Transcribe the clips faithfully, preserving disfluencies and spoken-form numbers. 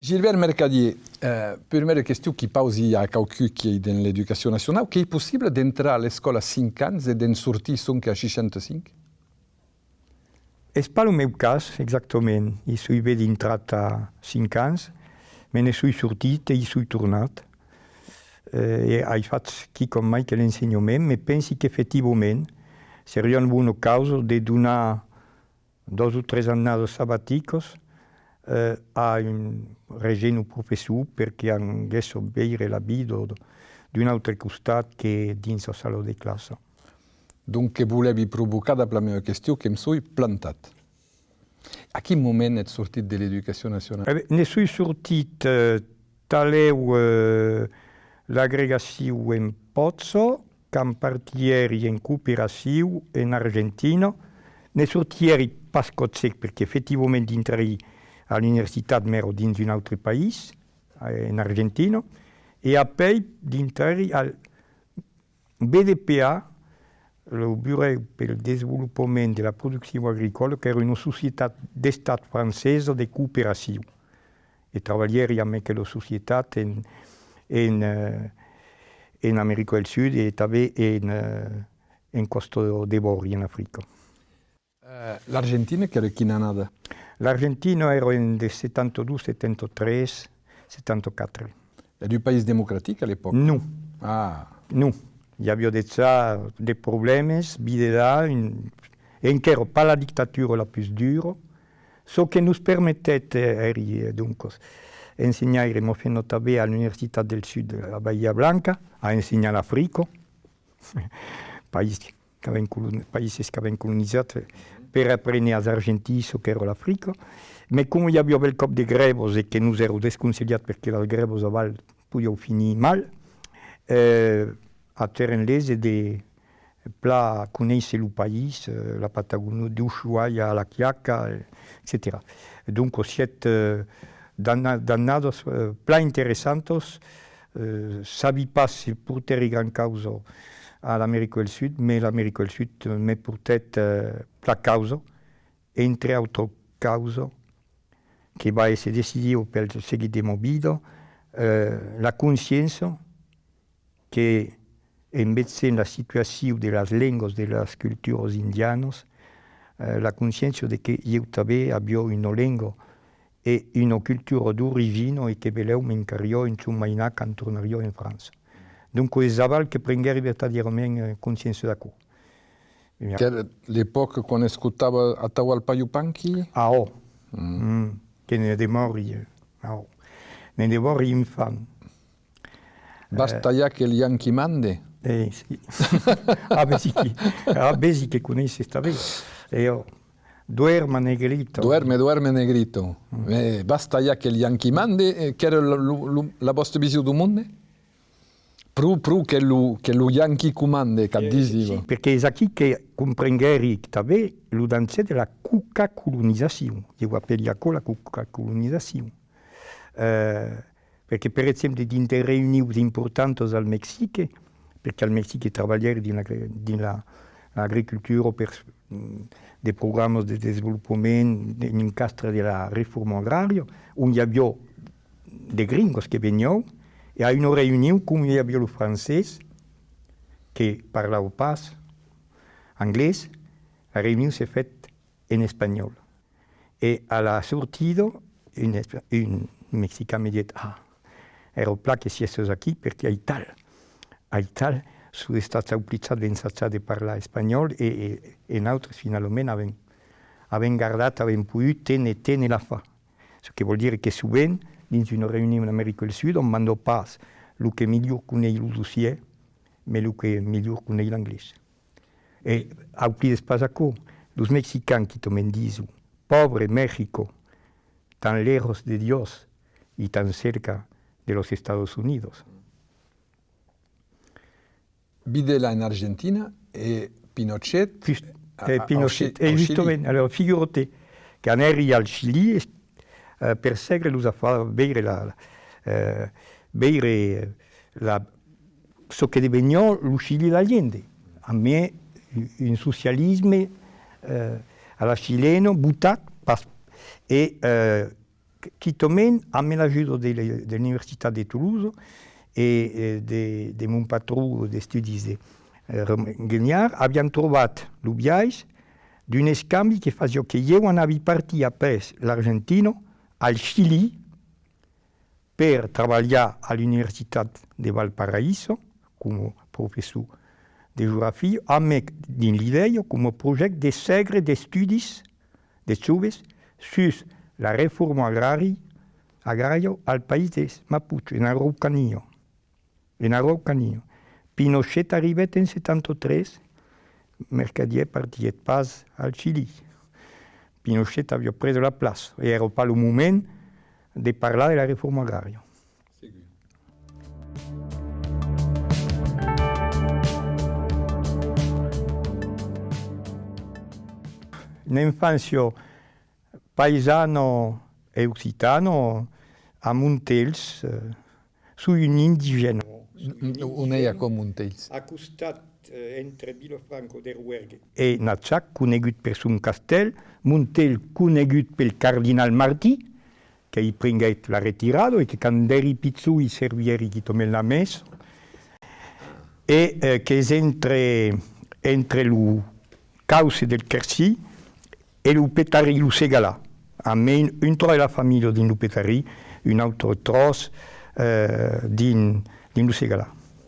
Gilbert Mercadier, eh, prumèra question qui pausi a quauqu'un qui ei dens l'Educacion Nacionau, qu'ei possible d'entrar a l'escòla a cinc ans e de'n sortir sonque a seishanta-cinc? Es pas lo meu cas, exactament. I soi ben dintrat a cinc ans, me ne soi sortit e i soi tornat. Eh, e ai fach quicòm mai que l'ensenhament, me pensi qu'efectivament seriá una bona causa de donar dos o tres annadas sabaticas, eh, a un regent o professor per que anguèsse veire la vida d'un autre costat que dins sa sala de classa. Donc, que volèvi provocar dab la meva question, que'm soi plantat. A quin moment ètz sortit de l'Educacion Nacionau? Eh ben, ne soi sortit, eh, talèu, eh, l'agregacion en pòcha, quand partièri en cooperacion en Argentina. Ne sortièri pas còp sec, perque efectivament dintrèri a l'universitat, m'èra dins un autre país, eh, en Argentina, e apèi dintrèri al B D P A, lo Burèu pel Desvolopament de la Produccion Agricòla, qu'èra una societat d'Estat francesa de cooperacion. E trabalhèri amb aquela societat en, en, eh, en America del Sud e tanben en, eh, en Còsta d'Ivòri, en Africa. Eh, l'Argentina, qu'èra quina annada? L'Argentina èra en de setanta dos, setanta tres, setanta quatre. Èra un país democratic a l'epòca? Non. Ah. Non. I aviá dejà de problèmas, Videla, un, enquèra pas la dictatura la pus dura, çò que nos permetèt, eh, èri, eh, doncas, ensenhaire, mos fèm notar ben a l'Universitat del Sud, a Bahia Blanca, a ensenhar l'Africa, país qu'avèm colon-, païses qu'avèm colonizat, eh, per aprene als Argentins çò qu'èra l'Africa. Mès coma i aviá bèlcòp de grèvas e que nos èra desconselhat perque las grèvas aval podián finir mal, eh, agèrem l'ese de plan conéisser lo país, eh, la Patagonia, d'Ushuaia a La Quiaca, eh, etcetèra. Donc, sièt, eh, d'anna-, d'annadas, eh, plan interessantas, eh, sabi pas se portèri grand causa a l'America del Sud, mès l'America del Sud me portèt, eh, plan causa, entre autra causa, que va èsser decisiva pel seguit de ma vida, eh, la consciéncia que, en vesent la situacion de las lengas de las culturas indianas, eh, la consciéncia de que ieu tanben aviá una lenga e una cultura d'origina e que belèu me'n caliá un jorn mainat quand tornariá en França. Donc, es aval que prenguèri vertadièrament, eh, consciéncia d'aquò. Qu'èra l'epòca quan escotava Atahualpa Yupanqui? Ah, ò. Mm. Mm. Que ne demòri, eh, ah, ò. Ne demòri un fan. Basta ja que el yanqui mande. Eh, sí. Ah, vesi que, ah, vesi que coneisses tanben. E ò, duerma negrito. Duerme, duerme negrito. Mm. Eh, basta ja que el yanqui mande, eh, qu'èra lo, lo, lo, la vòsta vision deu monde? Pro, pro que lo, que lo yanqui comande, qu'ac disiva. Eh, sí, perque es aquí que comprenguèri tanben lo danger de la coca-colonizacion. Ieu apèli aquò la coca-colonizacion. Eh, perque, per exemple, dins de reünions importantas al Mexic, perque al Mexic trabalhèri dins l'agri-, dins la, l'agricultura per, de programas de desvolopament, de, en un castre de la reforma agrària, ont i aviá de gringos que venián, e a una reünion, coma i aviá lo francés, que parlava pas anglés, la reünion se fèt en espanhòl. E a la sortida, un espa-, un mexican me dièt: «Ah, èra plan que sièsses aquí, perque aital, aital, son estats oblijats d'ensajar de parlar espanhòl e, e, e nautres, finalament, avèm, avèm gardat, avèm pogut téner, téner la fa.» Çò que vòl dire que sovent, dins una reünion en America del Sud, òm manda pas lo que melhor coneis lo dossièr, mès lo que melhor coneis l'anglés. E aublides pas aquò, los mexicans quitament dison: «Pobre México, tan lejos de Dios y tan cerca de los Estados Unidos.» Videla en Argentina e Pinochet. Just-, a, e a, Pinochet, au Chi-, e au Chili. Justament, alors, figura-te qu'anèri al Chili, eh, per sègre los afars, veire la, la, eh, veire la, çò que deveniá lo Chili d'Allende, amb un socialisme, eh, a la chilena, votat pas, e, eh, Quitament, amb l'ajuda de, de l'Universitat de Tolosa e, eh, de, de mon patron d'estudis, de, eh, Romain Guignard, aviam trobat lo biais d'un escambi que fasiá que ieu anavi partir après l'Argentina al Chili per trabalhar a l'Universitat de Valparaíso coma professor de geografia, amé dins l'idèia, coma projècte, de sègre d'estudis de joves sus la reforma agrari-, agrària al país dels Mapuches, en Araucania. En Araucania. Pinochet arribèt en setanta tres, Mercadier partiguèt pas al Chili. Pinochet aviá pres la plaça e èra pas lo moment de parlar de la reforma agrària. Segur. Una enfància paisana e occitana a Montelhs, eh, soi un indigèna. N-, n-, on ei aquò, Montelhs? A costat, eh, entre Vilafranca de Roergue e Najac, conegut per son castèl, Montelhs conegut pel cardinal Martí, que i prenguèt la retirada e que, quand èri pichon, i servièri quitament la messa, e, eh, qu'es entre, entre lo causse del Quercy e lo Petarí, lo Segalà, amé un, un tròç de la familha dins lo Petarí, un autre tròç, eh, dins, dins lo Segalà.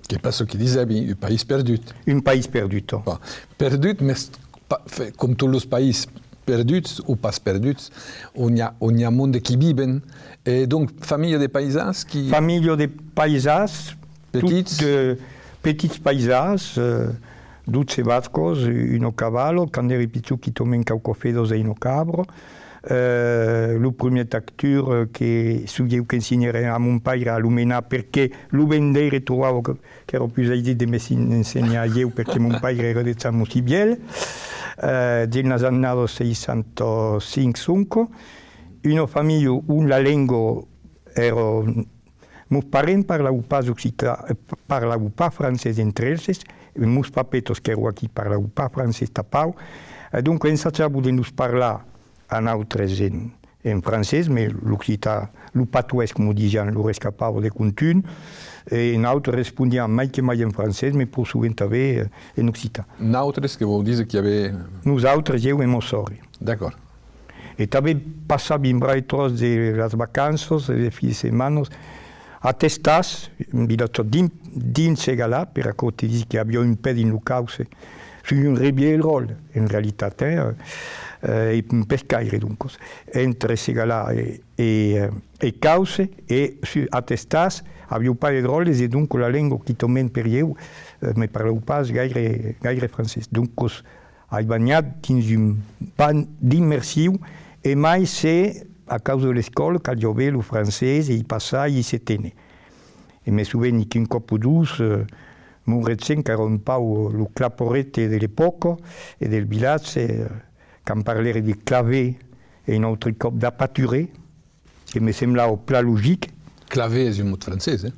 Qu'es pas çò que disèvi, un país perdut. Un país perdut, ò. Bon, perdut, mès pa-, fe-, com tots los país perduts o pas perduts, on i a, on i a monde qui viven. E donc, familha de paisans qui... Familha de paisans, petits, tot, eh, petits paisans, eh, dotze vacas, una cavala, quand èri pichon quitament quauquas fedas e una cabra. Eh, lo primièr tractor, eh, que soi ieu qu'ensenhère a mon paire a lo menar, perque lo vendèire trobava que, qu'èra pus aisit de me sin-, ensenhar ieu, perque mon paire èra dejà mos-, si vièlh, eh, dins las annadas seissanta cinc sonque, una familha ont la lenga èra, mos parents parlavan pas occita-, eh, parlavan pas francés entre elses, e mos papetas qu'èran aquí parlavan pas francés tanpauc, e donc ensajavan de nos parlar a nautres en, en francés, mès l'occitan, lo patoès, coma disián, lor escapava de contunh, e nautres respondiam mai que mai en francés, mès pro sovent tanben, eh, en occitan. Nautres, que vòu díser qu'i avè... Nosautres, ieu e ma sòrre. D'acòrd. E tanben passavi un brave tròç de las vacanças e de fin de setmanas a Testàs, un vilatge dins, dins Segalà, per aquò te disi que aviá un pè dins lo causse, sus un revièr dròlle, en realitat, eh, eh, e un pescaire, doncas, entre Segalà e, e, eh, e Causse, e su-, a Testàs, aviá pas de dròlles, e donc la lenga, quitament per ieu, eh, me parlava pas gaire, gaire francés. Doncas, ai banhat dins un pan d'immersion, e mai se, a causa de l'escòla, caliá aver lo francés e i passar e i se téner. E me soveni qu'un còp o dos, eh, mon regent, qu'èra un pauc lo claporete de l'epòca e del vilatge, eh, quand parlère de claver e un autre còp d'apaturé, que me semblava plan logic. Claver es un mot francés, eh?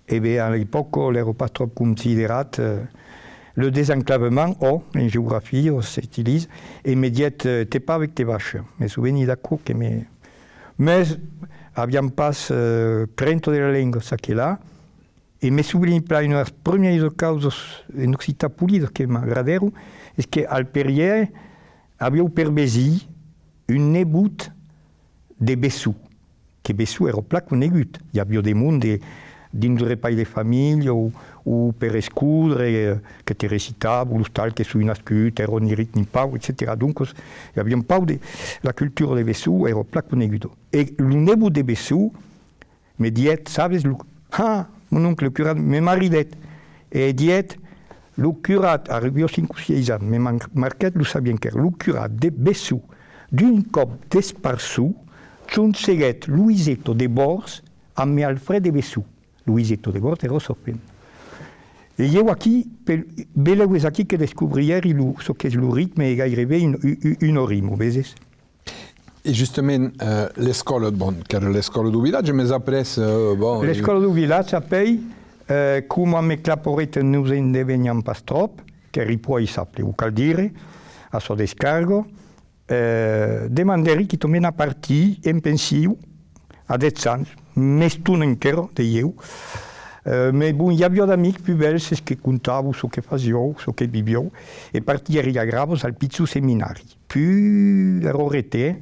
E ben, a l'epòca, l'èra pas tròp considerat, eh, le désenclavement, ò, en geografia, s'utiliza, e me dièt, eh, t'es pas avec tes vaches. Me soveni d'aquò que me... Mès aviam pas, eh, crenta de la lenga, çaquelà, e me soveni plan, una de las primièras causas en occitan polidas que m'agradèron, es que al Perrièr aviáu per vesin un nebot de Besson, que Besson èra plan conegut. I aviá de monde dins lo repaire de familha o, o per escodre, eh, que te recitavan, l'ostal que soi nascut, èra ni ric ni paure, etcetèra. Doncas, i aviá un pauc de... La cultura de Besson èra plan coneguda. E lo nebot de Besson me dièt, sabes, lo... Ah, mon oncle curat me maridèt e dièt, lo curat, aviá cinc o sièis ans, me man-, marquèt, lo sabiá enquèra, lo curat de Besson, d'un còp d'esparçon, jonceguèt Loïseta de Bòrç amé Alfrèd de Besson. Loïseta de Bòrç èra sa femna. E ieu aquí, pel-, belèu es aquí que descobrièri lo, çò qu'es lo ritme e gaireben un, u-, u-, una rima, veses? E justament, eh, l'escòla, bon, qu'èra l'escòla deu vilatge, mès après, eh, bon... L'escòla deu vilatge, apèi, eh, coma me claporete nos endeveniam pas tròp, qu'èri pro aisable, o cal dire, a sa descarga, eh, demandèri quitament a partir en pension a dètz ans, m'estona enquèra de ieu. Eh, mès bon, i aviá d'amics pus bèlses que contavan çò que fasián, çò que vivián, e partièri a Gravas al pichon seminari. Pus arrorete, eh?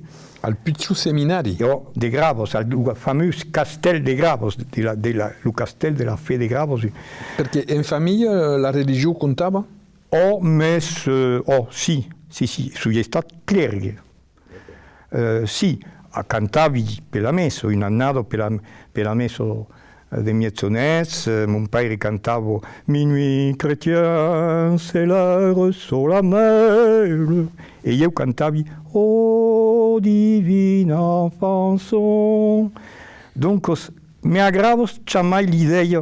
Al pichon seminari? Ò, de Gravas, al, lo famós castèl de Gravas, de la, de la, lo castèl de la fe de Gravas. Perque en familha, eh, la religion comptava? Ò, mès, eh, ò, si, si, si, soi estat clèrgue. Eh, si, a, cantavi per la messa, una annada per la, per la messa de mièjanuèch, eh, mon paire cantava Minuit chrétien, c'est l'heure solennelle, e ieu cantavi O divina fanson. Doncas, me agrada jamai l'idèia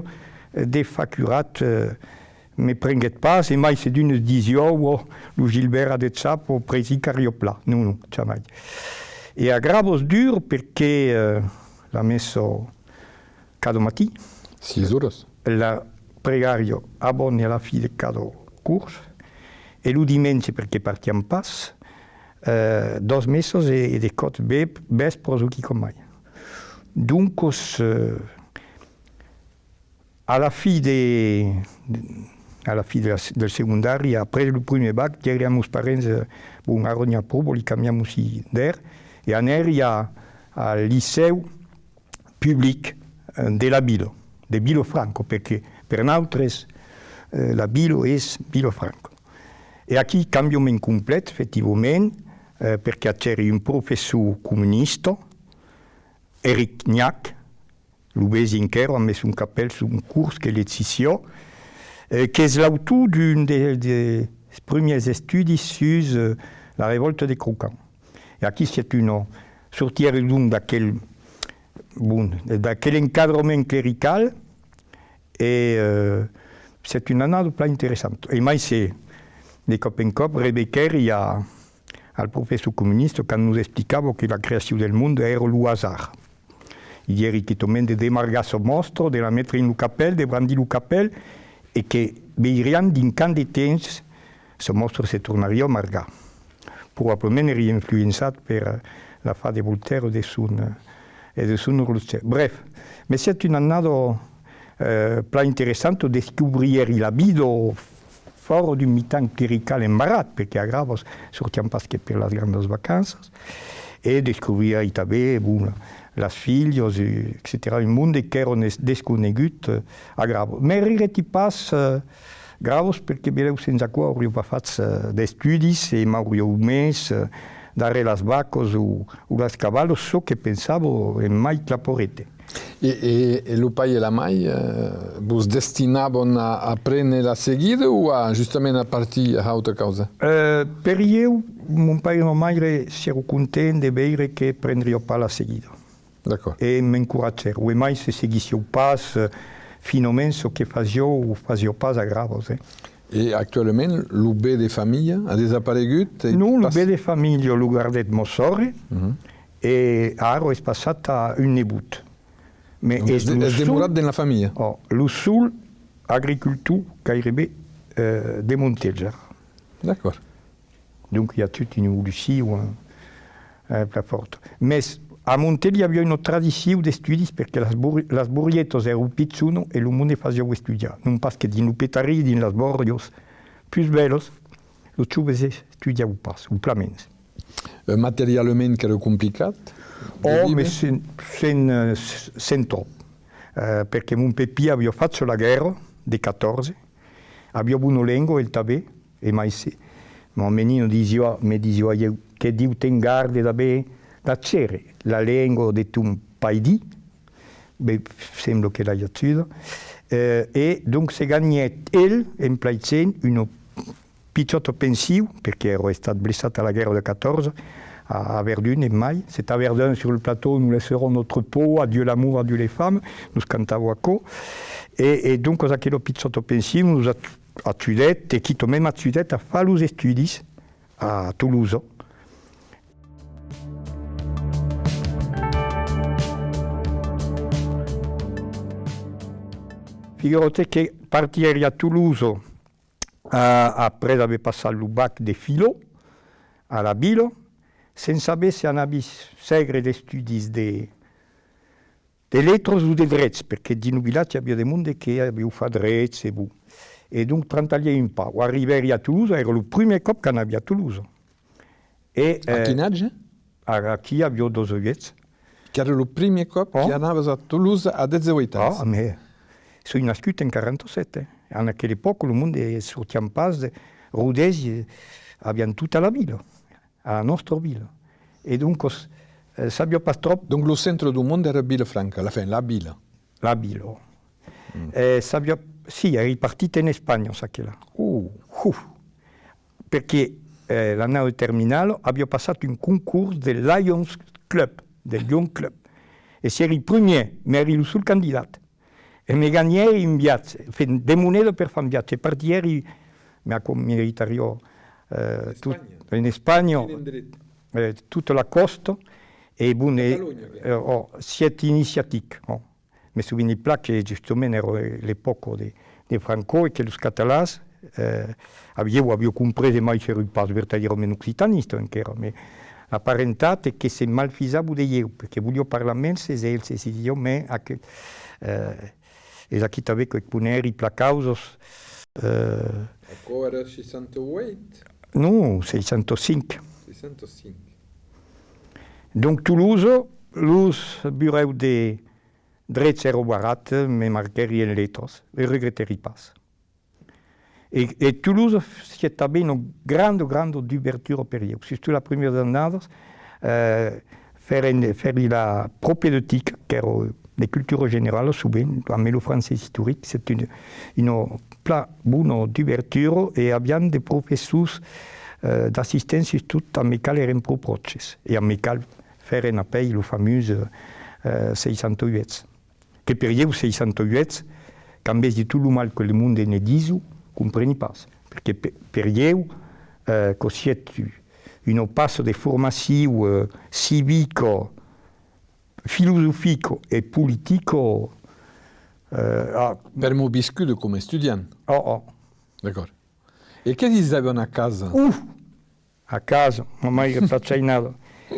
de far curat, eh, me prenguèt pas, e mai se d'unes disián, ò, lo Gilbert a de chapa, prètzin qu'ariá plan. Non, non, jamai. E a Gravas dur perque, eh, la messa cada matin. Sièis oras. La pregària abans e a la fin de cada cors. E lo dimenge, perque partiam pas, eh, doas messas e, e de còps ve-, vèspras o quicòm mai. Doncas, eh, A la fin de, de, a la fin de la, del segondari, après lo primièr bac, diguèri a mos parents, eh, bon, ara n'i a pro, vòli cambiar-mosi d'èr, e anèri a, al licèu public, eh, de la vila, de Vilafranca, perque per nautres, eh, la vila es Vilafranca. E aquí cambiament complet, efectivament, eh, perque agèri un professor comunista, Eric Gnach, lo vesi enquèra, ambe son capèl, son cors que legissiá, eh, qu'es l'autor d'un de, de primièrs estudis sus, eh, la revòlta de Crocant. E aquí sièt una, sortièri donc d'aquel, bon, d'aquel encadrament clerical, e, eh, sièt una annada plan interessanta. E mai se, de còp en còp, rebequèri a, al professor comunista quand nos explicava que la creacion del monde èra lo hasard. I diguèri quitament de demargar sa mòstra, de la metre en lo capèl, de brandir lo capèl, e que veiriam dins quant de temps sa mòstra se tornariá margar. Probablament èri influençat per, eh, l'afar de Voltaire e de son, eh, e de son orlotgièr. Brèf, me sièt una annada, eh, plan interessanta, descobrièri la vida fòra d'un mitan clerical embarrat, perque a Gravas sortiam pas que per las grandas vacanças, e descobrièri tanben, bon, las filhas, e, etcetèra, un monde qu'èra nes-, desconegut, eh, a Gravas. Mès regrèti pas, eh, Gravas, perque belèu sens aquò auriá pas fach, eh, d'estudis e m'auriá mes, eh, darrèr las vacas o, o las cavalas, çò que pensava en mai claparete. E, e, e lo pair e la mair, eh, vos destinavan a aprene la seguida o a, justament, a partir a autra causa? Eh, per ieu, mon pair e ma maire sièron contents de veire que prendriá pas la seguida. D'acòrd. E m'encoratgèron. E mai se seguissián pas, eh, finament çò que fasián o fasián pas a Gravas, eh. E actualament, lo be de familha a desaparegut? Non, lo be de familha lo gardèt ma sòrre, e ara es passat a un nebot. Mès es, es demorat dens la familha? Ò, lo sol agricultor gaireben, eh, de Montelhs. D'acòrd. Donc, i a tot una evolucion, eh, eh, plan fòrta. Mès a Montelhs i aviá una tradicion d'estudis, perque las bor-, las borrietas èran pichonas e lo monde fasián estudiar. Non pas que dins lo Petarrís, dins las bòrias pus bèlas, los joves estudiavan pas, o plan mens. Eh, materialament qu'èra complicat de viure? Ò, mès sens, sens, eh, s-, sens tròp. Eh, perque mon pepin aviá fach la guèrra de catòrze, aviá bona lenga, el tanben, e mai se, ma menina disiá, me disiá a ieu, que Dieu te'n garde d'aver, d'aver la lenga de ton paidin, ben, sembla que l'ai ajuda, eh, e donc se ganhèt el, en plan sens, una pichòta pension, perque èra estat blessat a la guèrra de catòrze, a, a Verdun en mai. C'est à Verdun sur le plateau nous laisserons notre peau, adieu l'amour, adieu les femmes, nos cantava aquò. E, e doncas aquela pichòta pension nos a, ajudèt, e quitament ajudèt a far los estudis a Tolosa. Figura-te que partièri a Tolosa, a, après aver passat lo bac de filo a la vila, sens saber se anavi sègre d'estudis de, de letras o de drets, perque dins lo vilatge i aviá de monde que avián fach drets e bon. E donc trantalhèri un pauc. Arribèri a Tolosa, èra lo primièr còp qu'anavi a Tolosa. E, A eh, quin atge? Ara, aquí aviá dètz-e-uèch. Qu'èra lo primièr còp Oh. que anavas a Tolosa a dètz-e-uèch ans? Ah, mais soi nascut en quaranta-sèt, eh. En aquela epòca, lo monde sortián pas de Rodés, eh, avián tota la vila, a la nòstra vila. E doncas, eh, sabiá pas tròp. Donc lo centre du monde èra Vilafranca, la fin, la vila. La vila. Mm. Eh, sabiá, si, èri partit en Espanha, çaquelà. Uh. Uf. Perque, eh, l'annada de terminala aviá passat un concors de Lions Club, de Lions Club. E sièri primièr, mès èri lo sol candidat. E me ganhèri un viatge, enfin, de moneda per far un viatge. Partièri, mès aquò meritariá, eh, tot, Espanha. En Espanha, Quin endret? Eh, tota la còsta, e bon, e, Catalonha, bien. Eh, oh, sièt iniciatic, oh. Me soveni plan que justament èra l'epòca de, de Franco e que los catalans, eh, avián, avián comprés, e mai s'èri pas vertadièrament occitanista enquèra, mès la parentat e que se malfisavan de ieu, perque volián parlar amb elses e elses se disián, mès aquel, eh, es aquí tanben que conèri plan causas, eh, Aquò èra seissanta-uèch? Non, seissanta-cinc. Seissanta-cinc. Donc Tolosa, los burèus de drets èra barrat, me marquèri en letras, e regretèri pas. E, e Tolosa sièt tanben una granda, granda dubertura per ieu. Sustot las primièras annadas, eh, fèrem, fèri la propedeutica, qu'èra de cultura generala, sovent, amb lo francés istoric, sièt una, una plan bona dubertura, e aviam de professors, eh, d'assistents, sustot amb los quals èrem pro pròches, e amb los quals fèrem apèi lo famós, eh, seissanta-uèch. Que per ieu, seissanta-uèch, quand vesi tot lo mal que lo monde ne dison, compreni pas. Perque pe-, per ieu, eh, quò sièt una passa de formacion, eh, civica, filosofica e politica, eh, a... Pr'amor viscut coma estudiant. Oh, oh. D'acòrd. E qué disavan a casa? Uf! A casa, ma maire patjainada,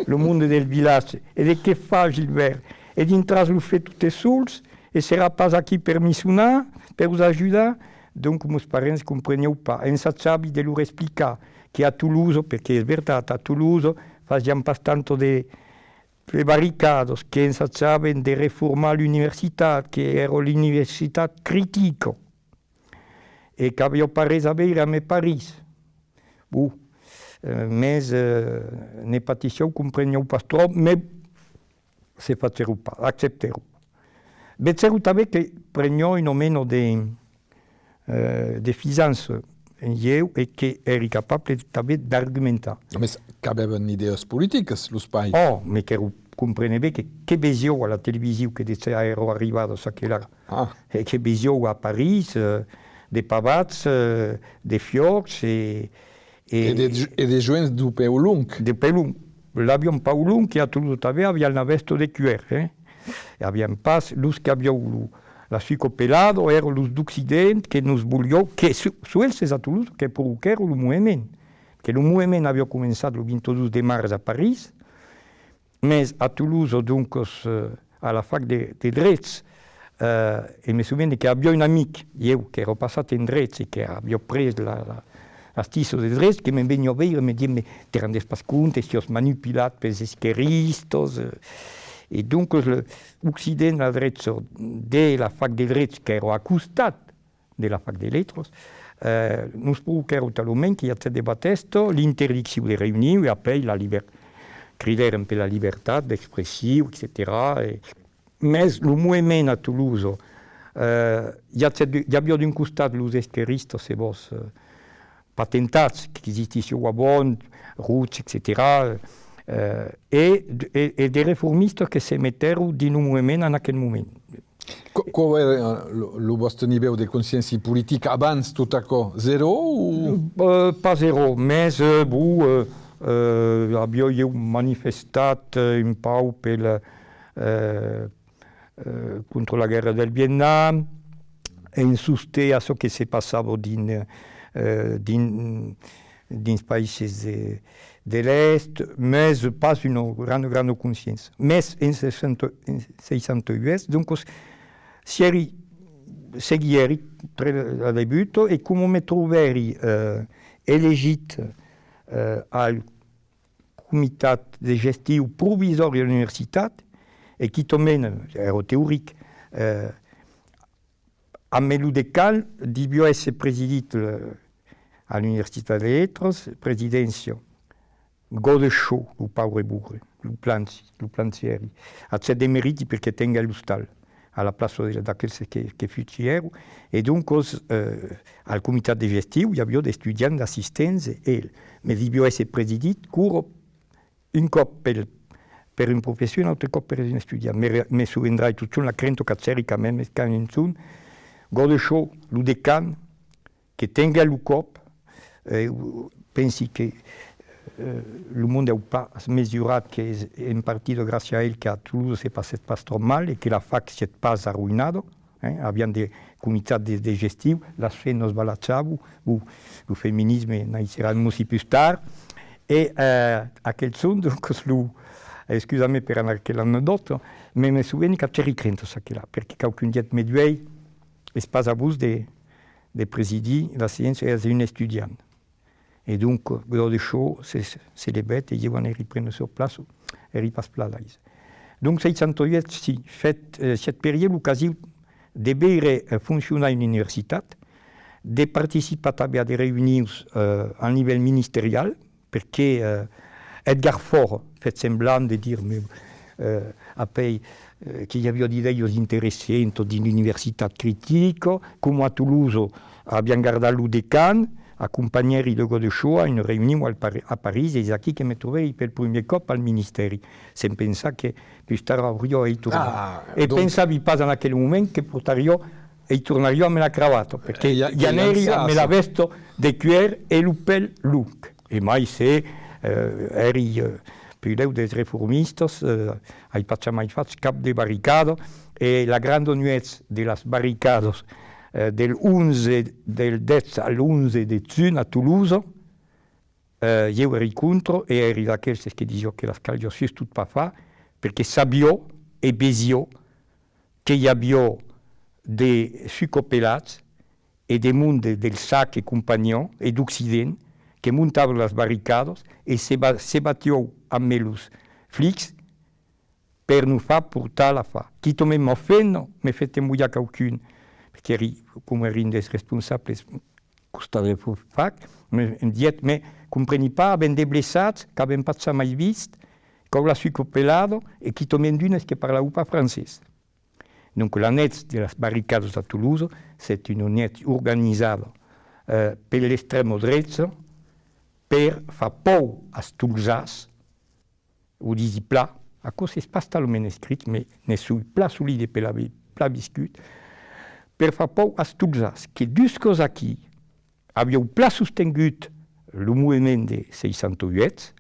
lo monde del vilatge. E de qué fas, Gilbèrt? E dintratz lo far totes sols? E serà pas aquí per missonar, per vos ajudar? Donc, mos parents comprenián pas. Ensajavi de lor explicar que a Tolosa, perque es vertat, a Tolosa fasián pas tant de, de barricadas, que ensajaven de reformar l'universitat, que èra l'universitat critica. E qu'aviá pas res a veire amb París. Bon, eh, mès, eh, ne patissián, comprenián pas tròp, mès se fachèron pas, acceptèron. Vegèron tanben que preniá una mena de, eh, de fisança en ieu e que èri capable tanben d'argumentar. Mès qu'avèvan idèas politicas, los pairs. Oh, mès qu'èra, comprene ben que, que vesiá a la television, que dejà èra arribada çaquelà, Ah. E que vesiá a París, eh, de pavats, eh, de fiòcs e, e... E de, e de joens de pèu long. De pèu long. L'avián pèu long, que a Tolosa tanben avián la vèsta de cuèr, eh? E avián pas, los qu'avián lo, la suca pelada, èran los d'Occident que nos volián, que su-, son elses a Tolosa que provoquèron lo movement. Que lo movement aviá començat lo vint-e-dos de març a París, Mès a Tolosa, doncas, eh, a la fac de, de drets, eh, e me soveni que aviá un amic, ieu, qu'èra passat en drets e que aviá pres la, la, las tissas de drets, que me veniá veire e me diá: «Mès te rendes pas compte, siás manipulat pels esquerristas», eh. E doncas, le, Occident, la drecha de la fac de drets, qu'èra a costat, de la fac de letras, eh, nos provoquèron talament que i agèt de batèsta, l'interdiccion de reünion e apèi la liber-, cridèrem per la libertat d'expression, etcetèra. E, mès lo movement a Tolosa, eh, i agèt, i aviá d'un costat los esquerristas, se vòs, eh, patentats, qu'existissián abans, Roig, etcetèra, eh, e, e, e de reformistas que se metèron dins lo movement en aquel moment. Qu-, quau èra, eh, lo, lo vòste nivèu de consciéncia politica abans tot aquò? Zèro o? Eh, pas zèro, mès, eh, bon, eh, eh, aviái ieu manifestat, eh, un pauc pel, eh, eh, contra la guèrra del Vietnam, en sosten a çò que se passava dins, eh, dins, dins païses de, de l'Èst, mès pas una granda, granda consciéncia. Mès en seissanta, en seissanta-uèch, doncas, sièri, seguièri tre la debuta e coma me trobèri, eh, elegit, eh, al comitat de gestiu provisòri de l'universitat, e quitament, èra teoric, eh, ambe lo decan, deviá èsser presidit, eh, a l'Universitat de Letras, presidéncia, Godeschaux, lo paure bourre, lo planci, lo plancièri. Agèt de meriti perque tenguèt l'ostal a la plaça de, d'aqueles que, que fugièron. E doncas, eh, al comitat de gestiu, i aviá d'estudiants, d'assistents, e el me deviá èsser presidit, quora un còp pel, per un professor, un autre còp per un estudiant. Me re-, me sovendrai totjorn la crenta qu'agèri quand mème, quand un jorn, Godeschaux, lo decan, que tenguèt lo còp, eh, pensi que, eh, lo monde an pas mesurat qu'es en partida gràcia a el qu'a Tolosa se passèt pas tròp mal e que la fac sièt pas arroïnada, hein, aviam de comitats de, de gestiu, las femnas balajavan, bon, lo feminisme naisserà un mossi pus tard, e, eh, aquel jorn, doncas, lo, excusa-me per anar aquela anecdòta, me, me soveni qu'agèri crenta çaquelà, perque quauqu'un dièt: me duèi, es pas a vos de, de presidir la session, es un estudiant. E donc, Godeschaux se, se levèt e ieu anèri prene sa plaça, èri pas plan a l'aise. Donc, seissanta-uèch, si, fèt, eh, sièt per ieu l'ocasion de veire, eh, foncionar una universitat, de participar tanben a de reünions, eh, a nivèl ministerial, perque, eh, Edgar Faure fèt semblant de dire, me, eh, apèi, eh, que i aviá d'idèias interessantas dins l'universitat critica, coma a Tolosa aviam gardat lo decan, acompanhèri de Godeschaux a una reünion al Pari-, a París, e es aquí que me trobèri pel primièr còp al ministèri, sens pensar que pus tard auriá a i tornar. Ah, e donc pensavi pas en aquel moment que portariá e i tornariá amb la cravata, perque i a-, i anèri amb la vèsta de cuèr e lo pèl long. E mai se, eh, èri, eh, puslèu dels reformistas, eh, ai pas jamai fach cap de barricada, e la granda nuèch de las barricadas, eh, del onze, del dètz al onze de junh a Tolosa, eh, ieu èri contra, e èri d'aqueles que disiá que las caliá sustot pas far, perque sabiá e vesiá que i aviá de sucopelats e de monde del SAC e companhiá e d'Occident que montavan las barricadas e se ba-, se batián ambe los flics per nos far portar la fac. Quitament ma femna me fèt envoiar quauqu'un, perque èri, coma èri un dels responsables costat de la fac, me, me dièt: me compreni pas, avèm de blessats qu'avèm pas jamai vist, qu'an la sucopelada e quitament d'unes que parlavan pas francés. Donc, la nuèch de las barricadas a Tolosa, sièt una nuèch organizada, eh, per l'extrèma drecha per far paur als tolzans, o disi plan, aquò es pas talament escrit, mès ne soi plan solide per l'aver plan viscut, per far paur als tolzans, que duscas aquí, avián plan sostengut lo movement de seissanta-uèch,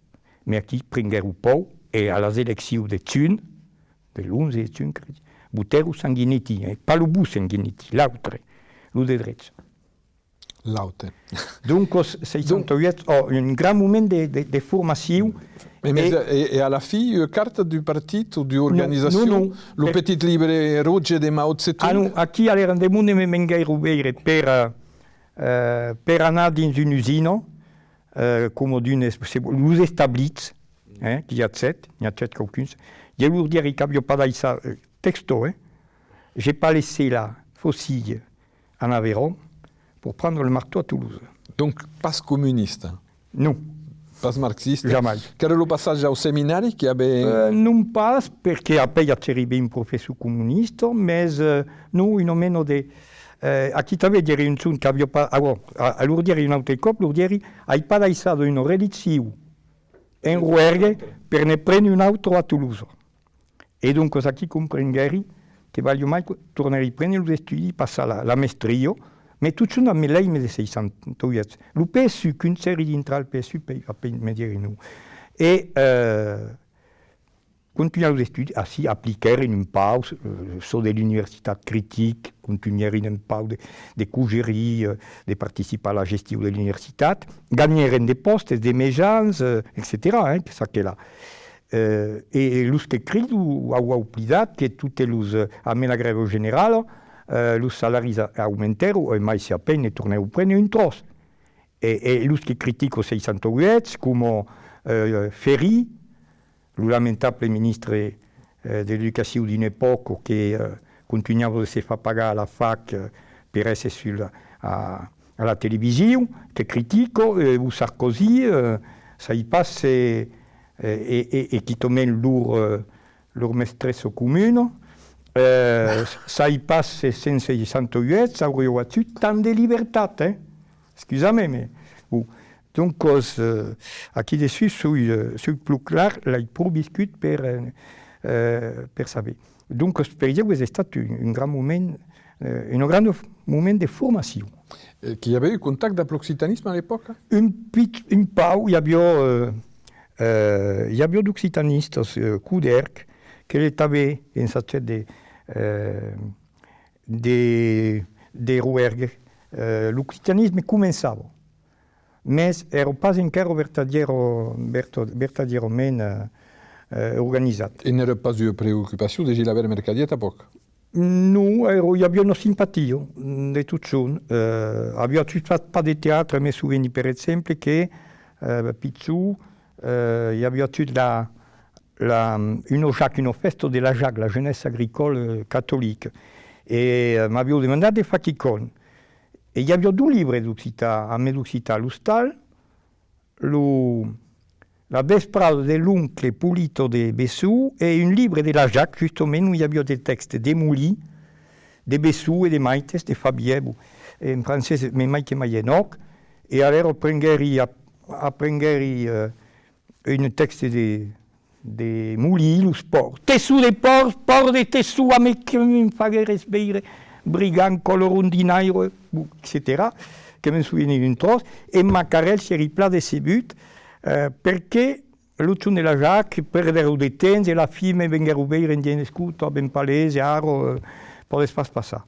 mès aquí prenguèron paur e a las eleccions de junh, de l'onze de junh, cresi, votèron Sanguinetti, eh, pas lo bon Sanguinetti, l'autre, lo de drecha. L'aute. Doncas, seissanta-uèch, ò, un grand moment de, de, de formacion. E, e, e a la fin, ua carta du partit o d'ua organizacion? Non, non, non. Lo petit libre roge de Mao Tse-tung? Ah non, aquí alèra de monde me venguèron veire per, eh, eh, per anar dins una usina, eh, coma d'unes, se, los establits, eh, que i agèt, n'i agèt quauqu'uns. Ieu lor dièri qu'aviá pas daissat, eh, texto, eh, j'ai pas laissé la faucille en Aveyron pour prendre le marteau à Toulouse. Donc, pas comunista? Non. Pas marxista? Jamai. Qu'èra lo passatge au seminari qui avait... Euh, non pas, perque apèi agèri ben un professor comunista, mès, euh, non, una mena de, euh, aquí tanben dièri un jorn qu'aviá pas, ah, bon, a, a lor dièri un autre còp, lor dièri, ai pas daissat una reliccion en Roergue per ne prene un autre a Toulouse. E doncas aquí comprenguèri que valiá mai tornar i prene los estudis, passar la, la mestria, mès totjorn amb l'èime de seissanta-uèch. Lo P S U, qu'un sèri dintrar al P S U, pèi, apèi me dièri non. E, eh, Contunhar los estudis, ací apliquèren un pauc, eh, çò de l'universitat critic, contunhèren un pauc de, de cogerir, eh, de participar a la gestion de l'universitat, ganhèren de pòstes, de mejans, eh, etcetèra, eh, que çaquelà. Eh, e, e los que crido, au, au oblidat que totes los, eh, amé la grèva generala, eh, los salaris a-, aumentèron, e mai se a peine tornèron prene un tròç. E, e los que critican seissanta uèch, coma, eh, Ferri, lo lamentable ministre, eh, de l'Educacion d'una epòca que, eh, contunhava de se far pagar a la fac, eh, per èsser sul, a, a la television, que critica, eh, o Sarkozy, eh, sai pas se, eh, e, e, e quitament lor, eh, lor mestressa comuna, eh, sai pas se sens seissanta uèch auriá agut tant de libertat, eh? Excusa-me, mais, bon. Doncas, eh, aquí dessús soi, eh, soi pro clar, l'ai pro viscut per, eh, eh, per saber. Doncas, per ieu es estat un, un grand moment, eh, un grand moment de formacion. Eh, que i aviá un contacte dab l'occitanisme a l'epòca? Un pic-, un pauc, i aviá, eh, eh, i aviá d'occitanistas, eh, Coderc, que l'è tanben ensagèt de, eh, de, de roergue. Eh, l'occitanisme començava, mès èra pas encara vertadièra-, verta-, vertadièrament, eh, eh, organizat. E n'èra pas ua preocupacion de Gilabèrt Mercadier tanpòc? Non, èra, i aviá una simpatia, de totjorn. Eh, aviá agut fach pas de teatre, me soveni per exemple que, eh, pichon, eh, i aviá agut la, la, una JAC, una fèsta de la JAC, la Jeunesse Agricole, eh, Catholique. E, eh, m'avián demandat de far quicòm. E i aviá dos libres d'occitan, amé d'occitan a l'ostal, lo, La vesprada de l'oncle Polito de Besson e un libre de la JAC, justament, ont i aviá de tèxtes de Molin, de Besson e de maites, de Fabièr, bon, en francés, me mai que mai en òc, e alèra aprenguèri, ap-, aprenguèri, eh, un tèxte de, de Molin, los pòrcs. Tesson de pòrcs, pòrcs de tesson, amé que me faguères veire brigand, còla rondinaire, bon, etcetèra, que me'n soveni d'un tròç, e Macarèl sièri plan decebut, eh, perque lo jorn de la JAC perdèron de temps e la fin me venguèron veire en dient: «Escota, ben pas léser, ara, eh, pòdes pas passar.»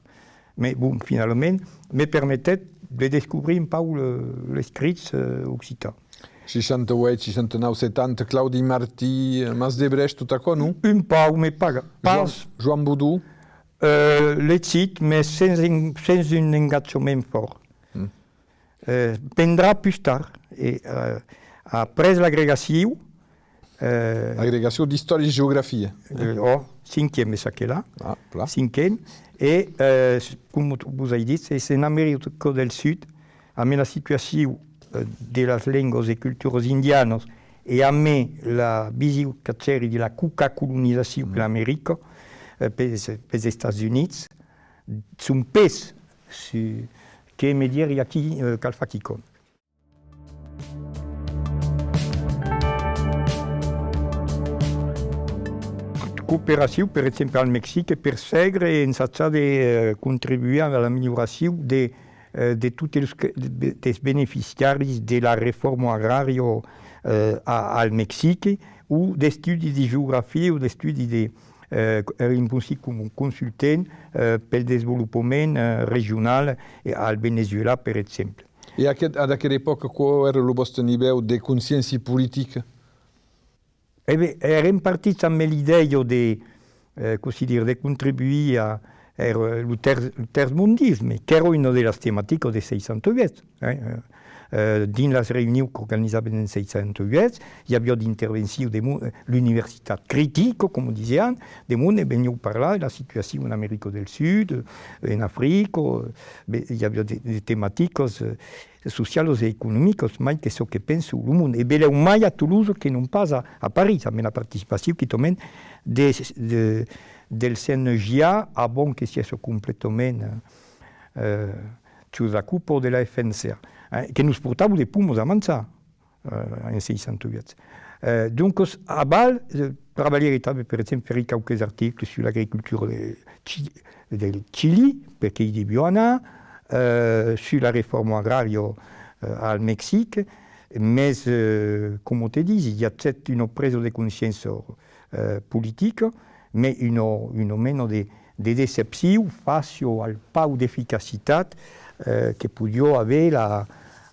Mès, bon, finalament, me permetèt de descobrir un pauc le, l'escrich, eh, occitan. Seissanta uèit, seissanta nau, setanta, Claudi Martí, eh, Mas de Brèch, tot aquò, non? Un pauc, mès pas, pas. Joan, Joan Bodon? Eh, legit, mès sens en-, sens un engatjament fòrt. Mm. Eh, vendrà pus tard, e, eh, après l'agregacion, eh, Agregacion d'Istòria e Geografia. Eh, ò, cinquième, es aquela. Ah, plan. Cinquième. E, eh, s-, coma t-, vos ai dit, es en America del Sud, amé la situacion, eh, de las lengas e culturas indianas e amé la vision qu'agèri de la cocacolonizacion per l'America, eh, pels, pels Estats Units, son pes su-, que me dièri: «Aquí, eh, cal far quicòm.» Cooperacion, per exemple, al Mexic, per sègre e ensajar de, eh, contribuir a la melhoracion de, eh, de totes los que, de, dels beneficiaris de la reforma agrària, eh, a, al Mexic, o d'estudis de geografia o d'estudis de, eh, èri un bocin coma consultent, eh, pel desvolopament, eh, regional, eh, al Venezuela, per exemple. E aqueth, ad aquera epòca, quau èra lo vòste nivèu de consciéncia politica? E ben, èrem partits amé l'idèia de, eh, cossí dire, de contribuir a, èra lo ter-, lo terçmondisme, qu'èra una de las tematicas de seissanta uèch, eh, eh, eh, dins las reünions qu'organizàvem en seissanta uèch, i aviá d'intervencions de mo-, eh, l'universitat critica, coma disián, de monde venián parlar de la situacion en America del Sud, eh, en Africa, eh, be-, i aviá de, de tematicas, eh, socialas e economicas, mai que çò que pensa lo monde. E belèu mai a Tolosa que non pas a, a París, amé la participacion quitament de, de, del C N J A, abans que sièsse completament, eh, sus la copa de la F N C A, eh, que nos portava de pomas a manjar, eh, en seissanta uèch. Eh, doncas, aval, eh, trabalhèri tanben, per exemple, fèri quauques articles sus l'agricultura de Chi-, del Chili, perque i deviá anar, eh, sus la reforma agrària, eh, al Mexic, mès, eh, coma te disi, i agèt una presa de consciéncia, eh, politica, mai una, una mena de, de decepcion fàcia al pauc d'eficacitat, eh, que podiá aver la,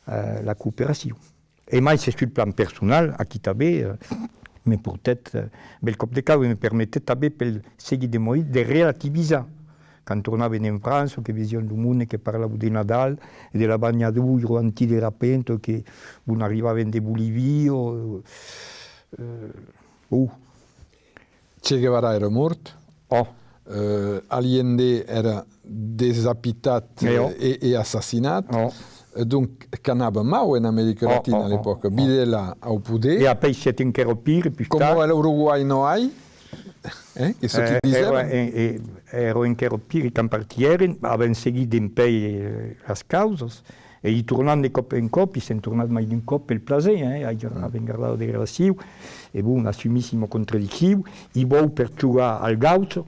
eh, la cooperacion. E mai se sul plan personal, aquí tanben, eh, me portèt, eh, bèl còp de cau e me permetèt tanben pel seguit de morir de relativizar. Quand tornàvem en França, que vesiam lo monde que parlava de Nadal e de la banhadoira antiderrapenta que, bon, arribavan de Bolivia, eh, eh, oh. Che Guevara èra mòrt. Oh. Eh, Allende èra desapitat, eh, e, e assassinat. Oh. Eh, donc, qu'anava mau en America Latina a l'epòca. Videla au poder. E apèi sièt enquèra pire, pus tard. Coma l'Uruguai non ai, eh, que çò que disèvan. Èra, e, e, èra enquèra pire quand partièren, avèm seguit dempuèi, eh, las causas. E i tornam de còp en còp, i sèm tornats mai d'un còp pel plaser, eh, ai, avèm gardat de relacion, e bon, assumissima contradiccion, i vòu per jogar al gaucho,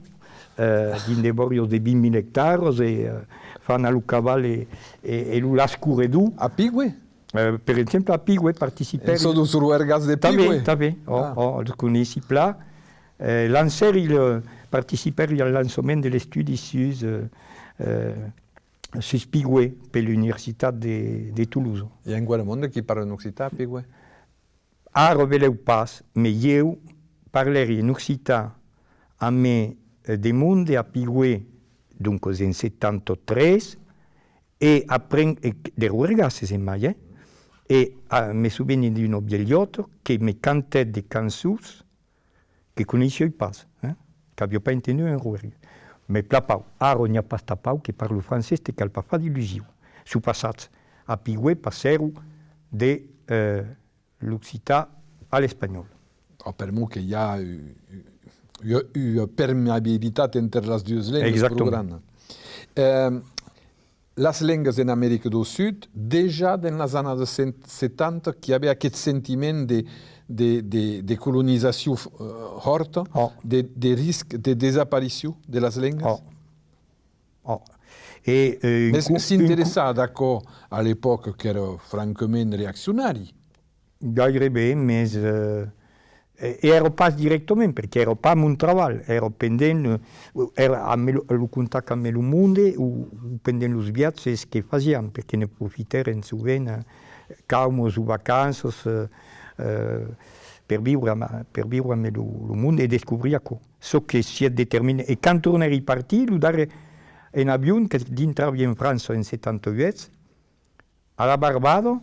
eh, dins de bòrias de vint mila ectaras, e, eh, fan a lo caval e, e, e lo las corredor. A Pigue? Eh, per exemple, a Pigue, participèri. En çò deus roergas de Pigue? Tanben, tanben, ò, ò, los coneissi plan. Eh, lancèri, le, participèri al lançament de l'estudi sus, eh, eh, sus Pigue per l'Universitat de, de Tolosa. I a enqüèra monde qui parlan occitan a Pigue? Ara belèu pas, mès ieu parlèri en occitan amb, eh, de monde a Pigue, doncas en setanta tres, e apren, e de roergasses en mai, eh? E, ah, me soveni d'una vielhòta que me cantèt de cançons que coneissiái pas, eh? Qu'aviái pas entendut en roergue. Mès plan pauc, ara n'i a pas tan pauc que parlan francés, te cal pas far d'illusions. Sos passats a Pigue passèron de, eh, l'occitan a l'espanhòl. Ò, per'mor que i a u-, u-, ua permeabilitat enter las duas lengas pro grana. Exactament. Eh, las lengas en America dau Sud, dejà dens las annadas cent setanta, qu'i avè aqueth sentiment de, de, de, de colonizacion, eh, hòrta, de, de risc de desaparicion de las lengas? Ò. Ò. E, eh, un... Mès co-, s'interessar ad aquò a l'epòca qu'èra francament reaccionari. Gaireben, mès, eh, e, e èra pas dirèctament, perque èra pas mon trabalh, èra pendent, eh, èra amb lo, lo contacte amb lo monde o, o pendent los viatges que fasiam, perque ne profitèrem sovent, eh, caumas o vacanças, eh, eh, per viure amb, per viure amb lo, lo monde e descobrir aquò. Çò que sièt determinant. E quand tornèri partir, lo darrèr en avion, que dintravi en França en setanta uèch, a la Barbada,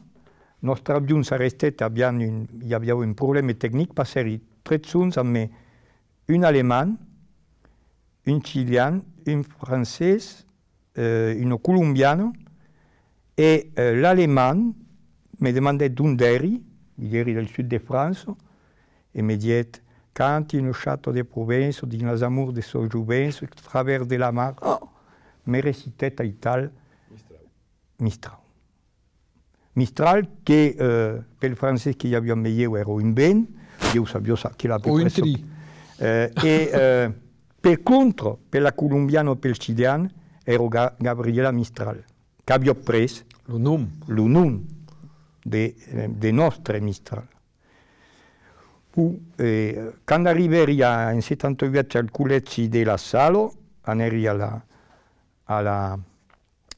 nòstre avion s'arrestèt, aviam un, i aviá un problèma tecnic, passèri tres jorns amb un alemand, un chilian, un francés, eh, una colombiana, e, eh, l'alemand me demandèt d'ont èri, i èri del sud de França, e me dièt: «Canti una chata de Provença dins las amors de sa jovença, a travèrs de la mar», oh, me recitèt aital Mistral. Mistral que, eh, pel francés que i aviá amb ieu èra un vent, ieu sabiá ça que la... O un tri. Eh, e, eh, per contra, per la colombiana o pel chilian, èra Ga-, Gabriela Mistral, qu'aviá pres lo nom, lo nom de, eh, de nòstre Mistral. Bon, eh, quand arribèri a, en setanta uèch al collègi de La Sala, anèri a la, a la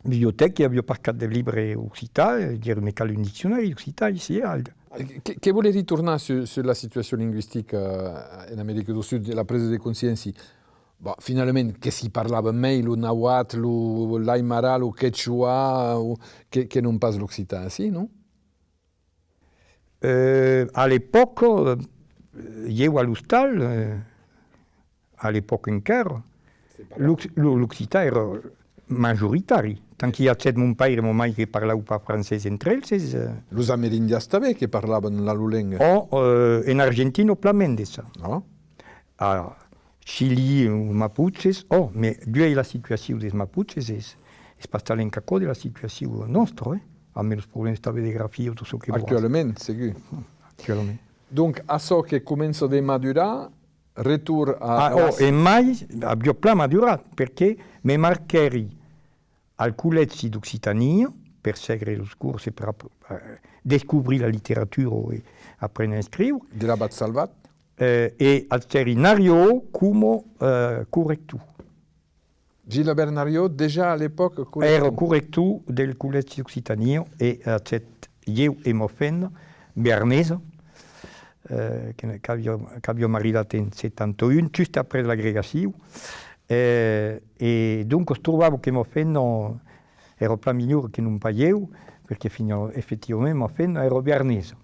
bibliotèca, i aviá pas cap de libre occitan, e diguèri: «Me cal un diccionari occitan aicí, al.» Que, que volèri tornar sus, sus la situacion lingüistica, eh, en America dau Sud, la presa de consciéncia. Bon, finalament, que s'i parlava mei lo nahuatl, lo, l'aymara, lo quechua, o que, que non pas l'occitan, si, non? Eh, a l'epòca, eh, ieu a l'ostal, eh, a l'epòca encara, l'oc-, lo, l'occitan èra majoritari. Tant qu'i agèt mon paire e mon maire que parlavan pas francés entre elses, eh. Los amerindians tanben que parlavan la lor lenga. Ò, eh, en Argentina, plan mens de ça. Ah. A Chili, los mapuches, ò, mès duèi la situacion dels mapuches es, es pas talent qu'aquò de la situacion nòstra, eh, amb los problèmas tanben de grafia, tot çò que vòls. Actualament, segur. Actualament. Donc, açò que comença de madurar, retorn a... Ah, ò, e mai, aviá plan madurat, perque me marquèri al Collègi d'Occitania, per sègre los cors e per ap-, eh, descobrir la literatura e aprene a escriure. De l'abat Salvat? eh, e agèri Narió coma, eh, corrector. Gilbert Narió, dejà a l'epòca corrector? Èra corrector del Collègi d'Occitània e agèt ieu e ma femna, bearnesa, eh, que, qu'aviá, qu'aviá maridat en setanta un, just après l'agregacion, eh, e doncas trobava que ma femna èra plan melhor que non pas ieu, perque fina-, efectivament ma femna èra bearnesa.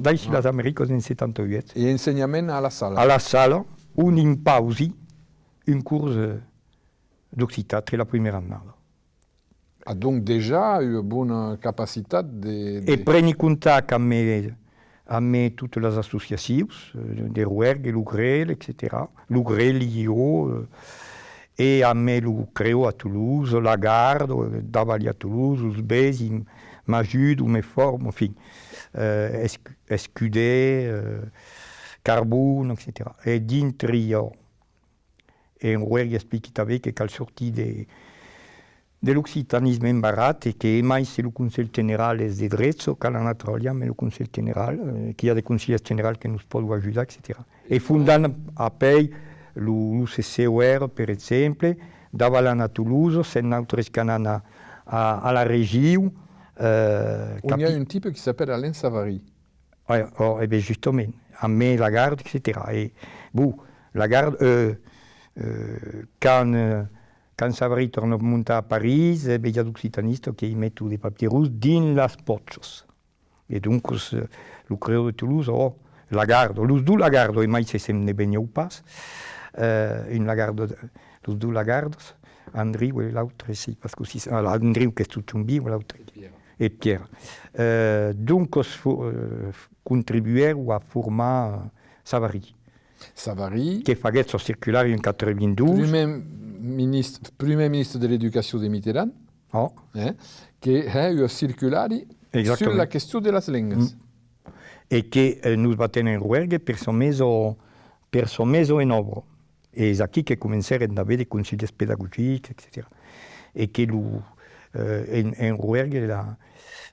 Daicí las Americas en setanta uèch. E ensenhament a La Sala? A La Sala, ont impausi un cors, eh, d'occitan tre la primièra annada. A donc dejà ua bona capacitat de, de... E preni contact amé, amé totas las associacions, eh, de Roergue, lo Grelh, etcetèra. Lo Grelh, ieu, eh, e amé lo Creo a Tolosa, la Garda, eh, davalhi a Tolosa, los vesi, m'ajudan, me forman, enfin, eh, Escu-, Escudé, eh, Carbon, etcetèra. E dintre ieu, E en Roergue expliqui tanben que cal sortir de, de l'occitanisme embarrat e que, e mai se lo Conselh General es de drecha, cal anar trabalhar amb lo Conselh General, eh, que i a de conselhèrs generals que nos pòdon ajudar, etcetèra. E fondant apèi lo, lo C C O R, per exemple, davalant a Tolosa, sèm nautres qu'anam a, a, a la region, eh, Ont i a capi- un tipe qui s'appelle Alain Savary. Ò, ò, e ben, justament, amé la Garda, etcetèra. E, bon, la Garda, euh, euh, quand, euh, quand Savary torna montar a París, e ben, i a d'occitanistas que i meton de papierons dins las pòchas. E doncas, euh, lo Creo de Tolosa, ò, la Garda, los dos la Garda, e mai se se'n venèvan pas, euh, un la Garda, los dos la Gardas, Andriu e l'autre, sai pas cossí, ah, Andriu qu'es totjorn viu, l'autre. Pierre. E Pierre. Euh, doncas, fo-, euh, contribuèron a formar Savary. Savary. Que faguèt son circulari en quatre-vingt-dotze. Prumèr ministre, prumèr ministre de l'Educacion de Mitterrand, ò, eh, que hè ua circulari sus la question de las lengas. Mm. E que, eh, nos batèm en Roergue per sa mesa, per sa mesa en òbra. E es aquí que comencèrem d'aver de conselhèrs pedagogics, etcetèra. E que lo, eh, en, en Roergue, la,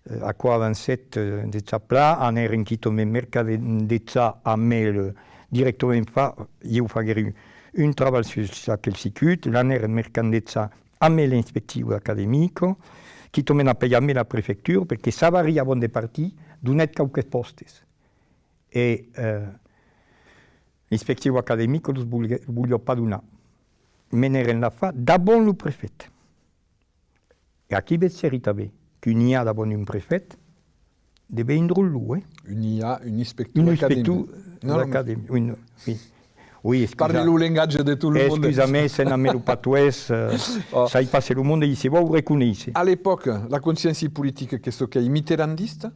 eh, aquò avancèt, eh, dejà plan, anèrem quitament mercar de, dejà amé le, directament fa, ieu faguèri un trabalh sus aquel circuit, l'anèrem mercant dejà amé l'inspeccion academica, quitament apèi amé la prefectura, perque Savary, avant de partir, donèt quauques pòstes. E, eh, l'inspeccion academica los voliá, voliá pas donar. Menèrem l'afar davant lo prefèt. E aquí vegèri tanben qu'un I A davant un prefèt devèn un dròlle, eh? Un I A, un inspector academic. Un inspector academic, oui, oui. Oui, excusa. Parli lo lengatge de tot lo monde. Excusa-me, sèm amé lo patoès, eh, sai pas se lo monde i se vòu reconéisser. A l'epòca, la consciéncia politica que çò qu'ei mitterrandista?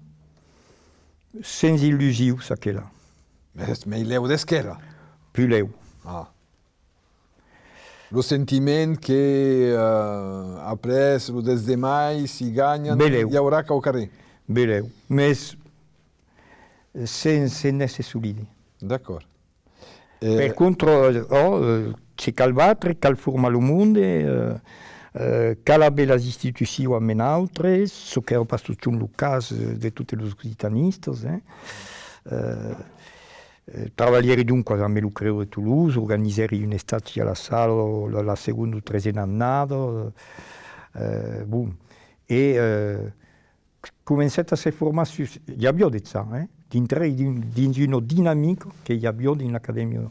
Sens illusions, aquela. Mès mei lèu d'esquèrra. Pus lèu. Ah. Lo sentiment que, eh, après lo dètz de mai, si ganhan, i aurà quauquarren. Belèu. Mès sens, sens èsser solide. D'acòrd. Eh, per contra, ò, eh, se cal batre, cal formar lo monde, eh, eh, cal aver las institucions amé nautres, çò qu'èra pas totjorn lo cas, eh, de totes los occitanistas, eh. Eh, eh, trabalhèri doncas amé lo Creo de Tolosa, organizèri un estagi a La Sala la, la segonda o tresena annada, eh, bon, e, eh, comencèt a se formar sus, i aviá dejà, eh, dintrèri dins, dins una dinamica que i aviá dins l'Acadèmia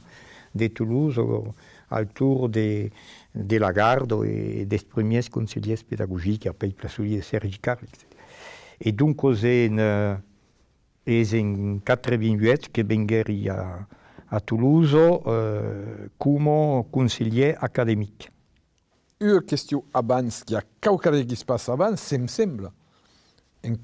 de Tolosa, eh, al torn de, de la Garda e dels primièrs conselhèrs pedagogics, apèi plan solide Sèrgi Carle, etcetèra. E doncas en, eh, es en quatre-vingt-uèch que venguèri a, a Tolosa, eh, coma conselhèr academic. Ua question abans, qu'i a quauquarren qui se passa abans, se'm sembla. En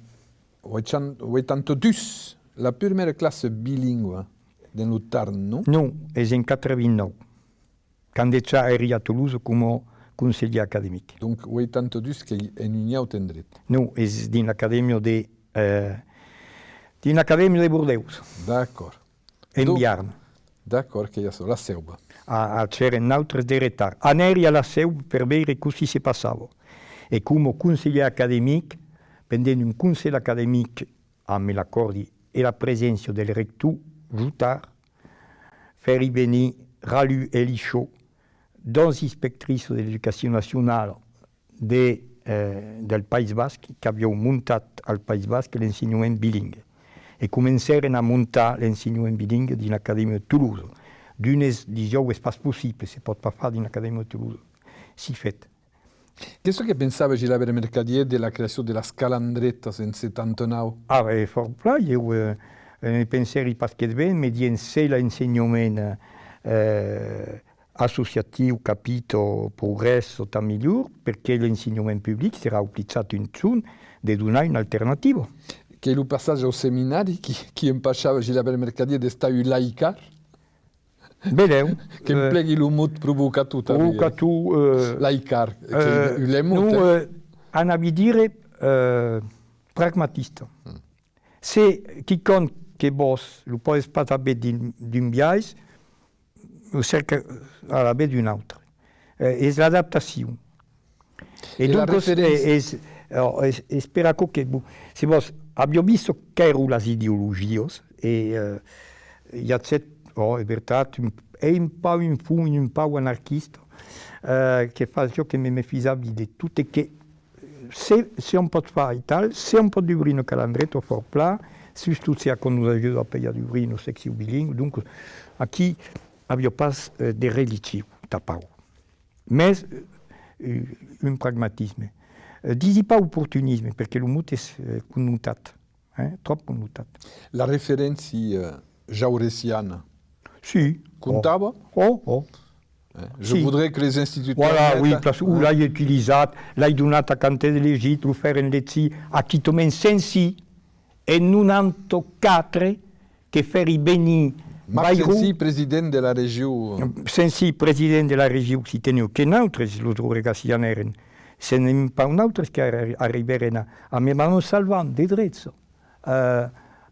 ueitanta-dus, la purmèra classa bilingua dens lo Tarn, non? Non, es en quatre-vingt-nòu, quand dejà èri a Tolosa coma conselhèr academic. Donc, ueitanta-dus qu'ei en un aute endret? Non, es dins l'acadèmia de, eh, dins l'acadèmia de Bordèus. D'acòrd. En Biarn. D'acòrd, qu'ei açò, la Seuva. A, agèrem nautres de retard. Anèri a la Seuva per veire cossí se passava. E coma conselhièr academic, pendent un conselh academic, amb l'acòrdi e la preséncia del rector Joutard, fèri venir Ralu e Lichó, doas inspectrices de l'Educacion Nacionala de, eh, del País Basc, qu'avián montat al País Basc l'ensenhament bilingüe. E comencèren a montar l'ensenhament bilingüe dins l'Acadèmia de Tolosa. D'unes disián: es pas possible, se pòt pas far dins l'Acadèmia de Tolosa. Si fèt. Qu'es çò que pensava Gilabèrt Mercadièr de la creacion de las calandretas en setanta nòu? Ah, ben, fòrt plan, ieu, eh, eh, ne pensèri pas que de ben, me dien, se l'ensenhament, eh, associatiu capita, progrèssa, tant melhor, perque l'ensenhament public serà oblijat un jorn de donar una alternativa. Qu'es lo passatge au seminari qui, qui empachava Gilabèrt Mercadièr d'estar un laicard? Belèu. Qu'emplegui lo mot provocator tanben. Provocator, eh, laicard, qu'es un, un mot, non, eh, anavi dire, eh, pragmatista. Se quicòm que vòs, lo pòdes pas aver d'un, d'un biais, lo cerca a l'aver d'un autre. Eh, es l'adaptacion. E doncas, es, es, es per aquò que, bon, se vòs, aviá vist qu'èran las ideologias, e, eh, i agèt, ò, es vertat, un, e un pauc un fum, un pauc anarquista, eh, que fasiá que me mefisavi de tot e que se, se òm pòt far e tal, se òm pòt dubrir una calandreta, fòrt plan, sustot se aquò nos ajuda apèi a dubrir una seccion bilingüa, donc aquí aviá pas, eh, de religion, tanpauc. Mès, eh, un pragmatisme. Eh, disi pas oportunisme, perque lo mot es, eh, connotat, eh, tròp connotat. La referéncia, eh, jauressiana, si, comptava? Ò, ò. Eh, je voudrais que les instituteurs... Voilà, oui, mettent, parce que l'ai utilizat, l'ai donat a Cantès Legit, lo fèren legir a quitament Censi, en nonanta quatre, que fèri venir Marc Bayrou. Censi, president de la region. Censi, president de la region Occitània, que nautres, los Obregats i anèren. Se n'èm pas nautres que arri-, arribèrem a, a me van salvant de drecha, eh,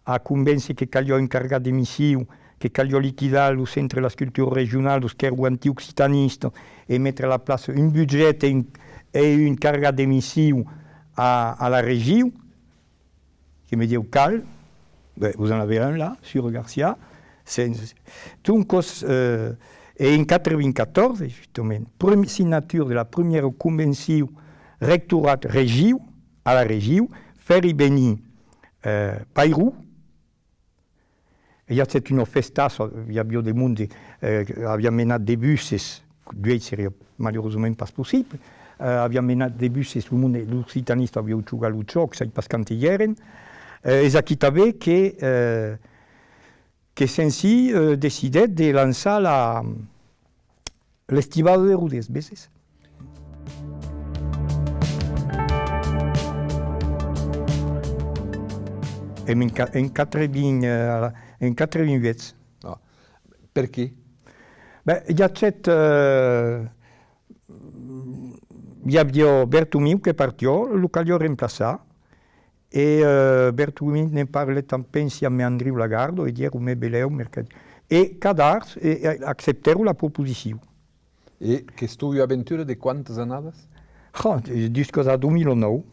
a convéncer que caliá un cargat de mission, que caliá liquidar lo Centre de las Culturas Regionalas, los qu'èran antioccitanistas, e metre a la plaça un budget e un, e un cargat de mission a, a la region. Que me diu: cal, ben, vous en avez un là, sur Garcia. Sens-, doncas, eh, e en quatre-vingt-quatorze, justament, premi-, signatura de la primièra convencion rectorat-region, a la region, fèri venir, eh, Bayrou, E i agèt una festassa, i aviá de monde, eh, aviá menat de busses, d'uèi seriá malurosament pas possible, eh, aviá menat de busses, lo monde, los occitanistas avián jogat lo jòc, sai pas quant i èren. Eh, es aquí tanben que, eh, que Censi, eh, decidèt de lançar la, l'estivada de Rodés, veses? En, en qua-, en quatre-vingt, eh, en quatre-vingt-uèch. Ah. Perqué? Ben, i agèt, eh, i aviá Bertomiu que partiá, lo caliá remplaçar. E, eh, Bertomiu ne parlèt, pensi, amb Andriu Lagardo, e diguèron: me belèu, mercat. E cada art, e, e acceptèron la proposicion. E qu'estó ua aventura de quantas annadas? Oh, duscas a dos mila nòu.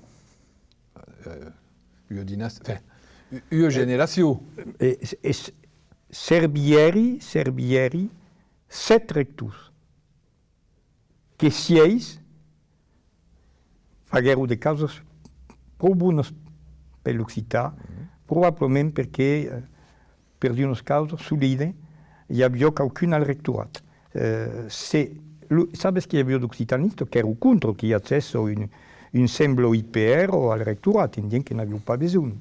Eh, ua dinastia, enfin, u-, ua generacion. E, e s-, servièri, servièri sèt rectors. Que sièis faguèron de causas pro bonas per l'occitan, probablament perque, eh, per d'unas causas solidas, i aviá quauqu'un al rectorat. Eh, se, lo, sabes que i aviá d'occitanistas qu'èran contra que i agèsse un, un sembla I P R al rectorat, en dient que n'avián pas besonh.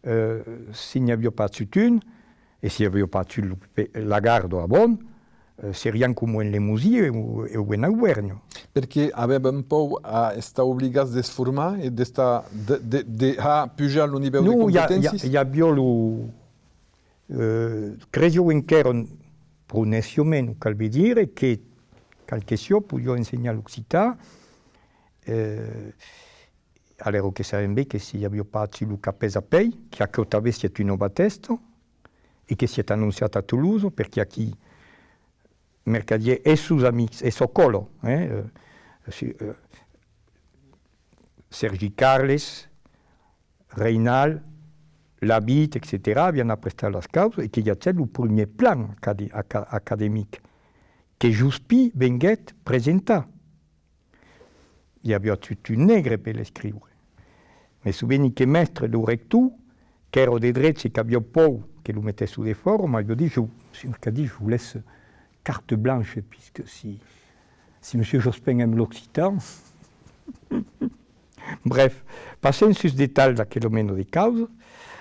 Eh, se n'i aviá pas agut un, e se i aviá pas agut lo pe-, Lagardo a bon, eh, seriam coma en Lemosin e, e en Auvèrnha. Perque avèvan paur a estar obligats d'esformar e d'estar, de, de, de har pujar lo nivèu de competéncias? Non, i a, i a, i aviá lo, eh, cresián enquèra pro neciament, cal ben dire, que qualque siá podiá ensenhar l'occitan, eh, Alèra que sabèm ben que se i aviá pas agut lo capèth a pèi, que aquò tanben sièt una batèsta, e que sièt anonciat a Tolosa, perque aquí Mercadièr e sos amics, e sa còla, eh, eh, si, eh, Sergi Carles, Reynal, Labitte, etcetèra, avián aprestat las causas e que i agèt lo primièr plan acade-, aca-, academic que Jospin venguèt presentar. I aviá tot un negre per l'escriure. Me soveni que Mestre, lo rector, qu'èra de drecha e qu'aviá paur que lo metèsson defòra, m'aviá dit, je, signor Cadic, je vous laisse carte blanche, puisque si, si Monsieur Jospin aime l'occitan. Bref, passem sus detalh d'aquela mena de causa,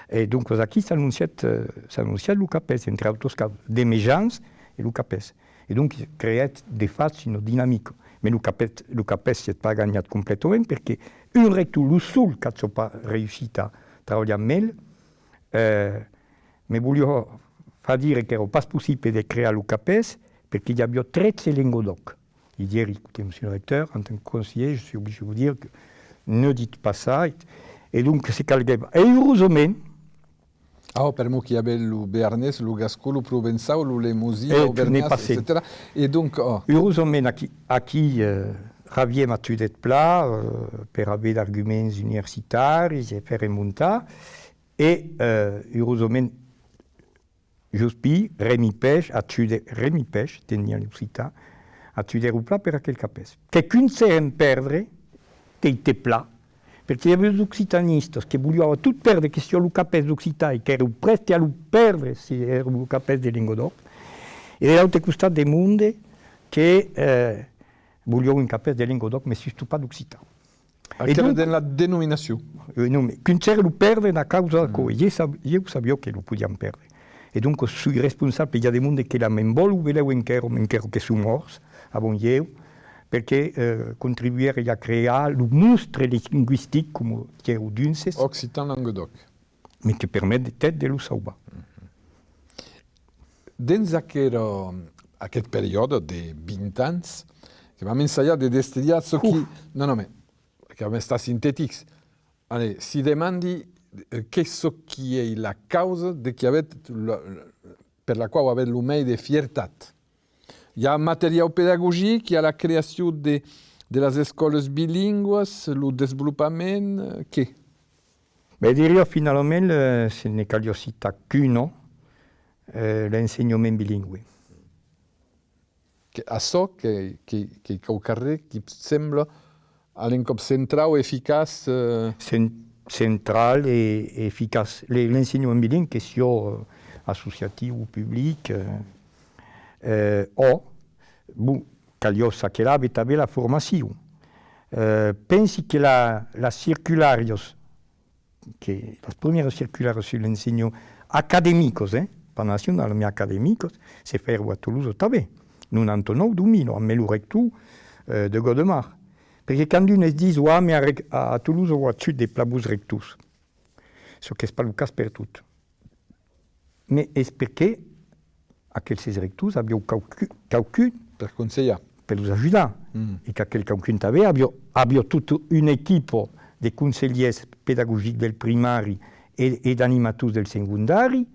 e doncas aquí s'anoncièt, eh, s'anoncièt lo CAPES, entre autas causas, de Mejans e lo CAPES. E donc, creèt de fach una dinamica. Mas lo CAPES, lo CAPES sièt pas ganhat completament, perque un rector, lo sol, qu'aviá pas reüssit a trabalhar amb el, eh, me voliá far dire qu'èra pas possible de crear lo CAPES, perque i aviá tretze Lengadòc. Li diguèri, écoutez, monsieur le recteur, en tant que conseiller, je suis obligé de vous dire que ne dites pas ça. E donc, se calguèt. E urosament, Ah, pr'amor qu'i avè lo bearnés, lo gascon, lo provençau, lo lemosin, e lo bernés, etcetèra. E donc, oh. Urosament, aquí, aquí, eh, Ravièr m'ajudèt plan, eh, per aver d'arguments universitaris e faire montar. E, eh, urosament, Jospin, Remi Pech, ajude-, Remi Pech, teniá l'occitan, ajudèron plan per aquel CAPES. Que cuncèrem pèrdre, qu'ei plan, perque i aviá d'occitanistas que volián tot pèrdre, que siá lo CAPES d'occitan, e qu'èran prèstes a lo pèrdre, se èra lo CAPES de Lengadòc. E de l'autre costat de monde que, eh, volián un CAPES de Lengadòc, mas sustot pas d'occitan. Aquela dens la denominacion. Eh, non, mas cuncèrem lo pèrdre, la causa, aquò, ieu sab-, ieu sabiá que lo podiam pèrdre. E donc, soi responsable, i a de monde que la me'n vòl, o belèu enquèra, enquèra que son mòrts, avant ieu, perque, eh, contribuèri a crear lo monstre lingüistic, coma diguèron d'uns. Occitan Languedoc. Mas que permetèt de lo sauvar. Dens aquera, aqueth periòde de vint ans, que vam ensajar de destriar çò qui... Non, non, mas que vam estar sintetics. Allez, si demandi, eh, qu'es çò qui ei la causa de qui avètz la, la, per la quau avètz lo mei de fiertat. I a materiau pedagogic, i a la creacion de, de las escòlas bilingüas, lo desvolopament, eh, qué? Ben, diriá finalament, eh, se ne caliá citar qu'una, eh, l'ensenhament bilingüe. Que, açò que, que, que quauquarren qui sembla a l'encòp centrau, eficaç, eh. Cen-, central e eficaç. Le-, l'ensenhament bilingüe, que siá, eh, associatiu o public, eh, eh, o, bon, caliá çaquelà aver tanben la formacion. Eh, pensi que la, las circulàrias que las primièras circulàrias sus l'ensenhament academicas, eh, pas nacionalas, mas academicas, se fèron a Tolosa tanben, nonanta nòu, dos mila, amb lo rector, eh, de Godemar. Perque quand un es ditz, "Oa, mas a rec-, a, a Tolosa, oa agut de plan bons rectors." Çò qu'es pas lo cas pertot. Mas es perque aquelses rectors avián quauqu-, quauqu'un per conselhar, per los ajudar. E qu'aquel quauqu'un tanben aviá, aviá tota una equipa de conselhièrs pedagogics del primari e, e d'animators del segondari,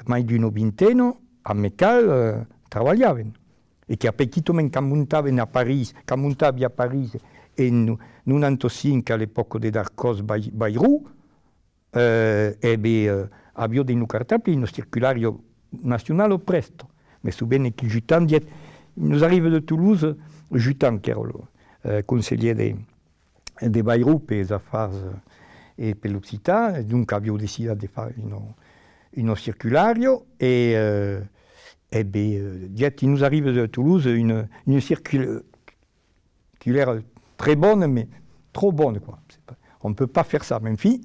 mai d'una vintena, amb cal, eh, trabalhavan. E que après, quitament quand montavan a París, quand montavi a París en nonanta cinc a l'epòca de Darcos Bai-, Bayrou, eh, e ben, eh, aviá dins lo cartable una circulària nacionala prèsta. Me soveni que Jutan dièt, nos arriba de Toulouse, Jutan, qu'èra lo, eh, conselhièr de, de Bayrou pels afars, eh, e per l'occitan, e donc aviá decidat de far una, una circulària, e, eh, e ben, eh, dièt, nos arriba de Toulouse una, una circul-, qu'èra très bonne, mais trop bonne, quoi. C'est pas, on peut pas faire ça, mais enfin,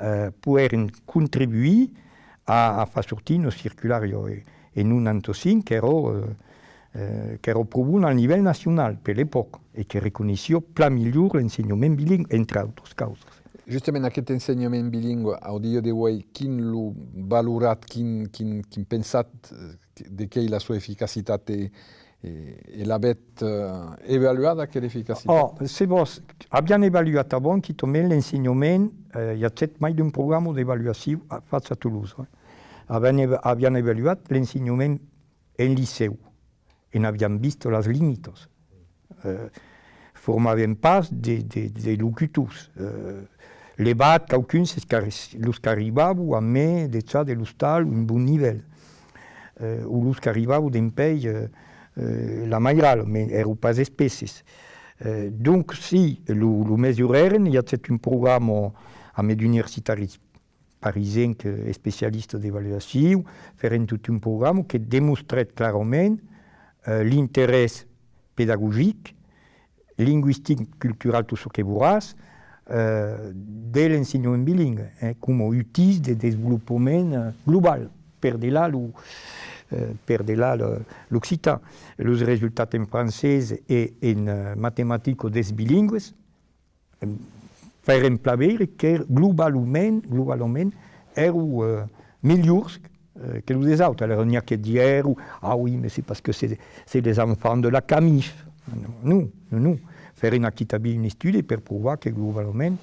euh, poguèren contribuir a, a far sortir una circulària, e, en nonanta cinc, qu'èra, euh, euh, qu'èra pro bona al nivèl nacional, per l'epòca, e que reconeissiá plan milhor l'ensenhament bilingüe, entre autras causas. Justament, aqueth ensenhament bilingüe, au dia de uei, quin lo valoratz, quin, quin, quin pensatz, eh, de qu'ei la sua eficacitat e, e, e l'avètz, eh, evaluada, aquela eficacitat? Ò, se vòs, aviam evaluat avant, quitament l'ensenhament, eh, i agèt mai d'un programa d'evaluacion a, fach a Tolosa, eh. Aviam eva-, aviam evaluat l'ensenhament en licèu, e n'aviam vist las limitas. Eh, Formàvem pas de, de, de locutors. Eh, levat quauqu'uns es qu'arri-, los qu'arribavan a me dejà de l'ostal un bon nivèl, eh, o los qu'arribavan dempuèi, eh, eh, la mairala, mès èran pas espesses. Eh, donc, si, lo, lo mesurèrem, i agèt un programa amb d'universitaris parisencs, eh, especialistas d'evaluacion, fèrem tot un programa que demostrèt clarament, eh, l'interès pedagogic, lingüistic, cultural, tot çò que voràs, eh, de l'ensenhament bilingüe, eh, coma utís de desvolopament, eh, global, per delà lo, eh, per delà lo, l'occitan. Los resultats en francés e en, eh, matematica dels bilingües, fèren plan veire que globalament, globalament, èran, eh, melhors, eh, que los des autres. Alèra, n'i a que diguèron: « Ah oui, mais c'est parce que c'est, c'est les enfants de la Camif. » Non, non, non, non. Fèren aquí tanben un estudi per provar que globalament,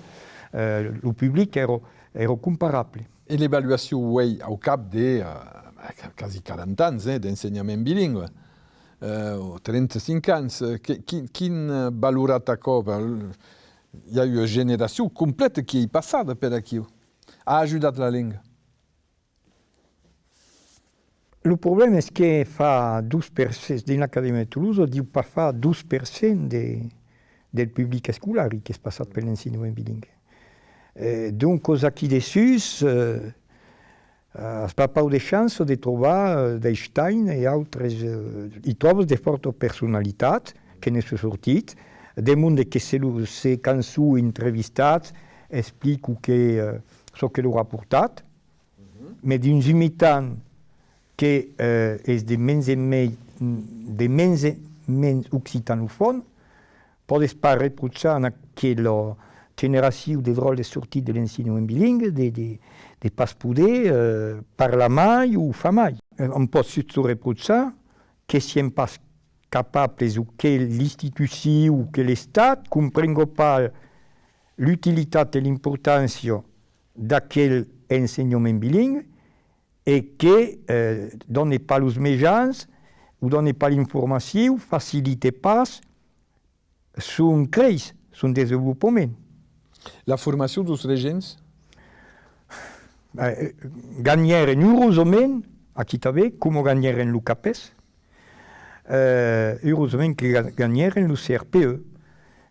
eh, lo public èra, èra comparable. E l'evaluacion uèi, au cap de, eh, quasi quaranta ans, eh, d'ensenhament bilingüe, eh, o trenta-cinc ans, eh, que, quin, quin, eh, valoratz aquò? I a ua generacion complèta qui ei passada per aquiu. A ajudat la lenga. Lo problèma es que fa dos per cent, dins l'Acadèmia de Tolosa, deu pas far dos per cent de, del public escolari qu'es passat per l'ensenhament bilingüe. Eh, doncas, aquí dessús, eh, as pas pauc de chança de trobar, eh, d'Einstein e autres, eh, i tròbas de fòrtas personalitats que ne son sortits, de monde que se lo, se quand son entrevistats explican que, eh, çò que lor a portat, mès dins un mitan que, eh, es de mens en mei-, de mens en mens occitanofòn, pòdes pas reprochar a aquela generacion de dròlles sortits de l'ensenhament bilingüe de, de, de pas poder, eh, parlar mai o far mai. Eh, òm pòt sustot reprochar que siam pas capables o que l'institucion o que l'Estat comprenga pas l'utilitat e l'importància d'aquel ensenhament bilingüe e que, eh, done pas los mejans o done pas l'informacion, facilite pas son crèis, son desvolopament. La formacion deus regents? Eh, ganhèren urosament, aquí tanben, coma ganhèren lo CAPES, eh, urosament que ga-, ganhèren lo C R P E.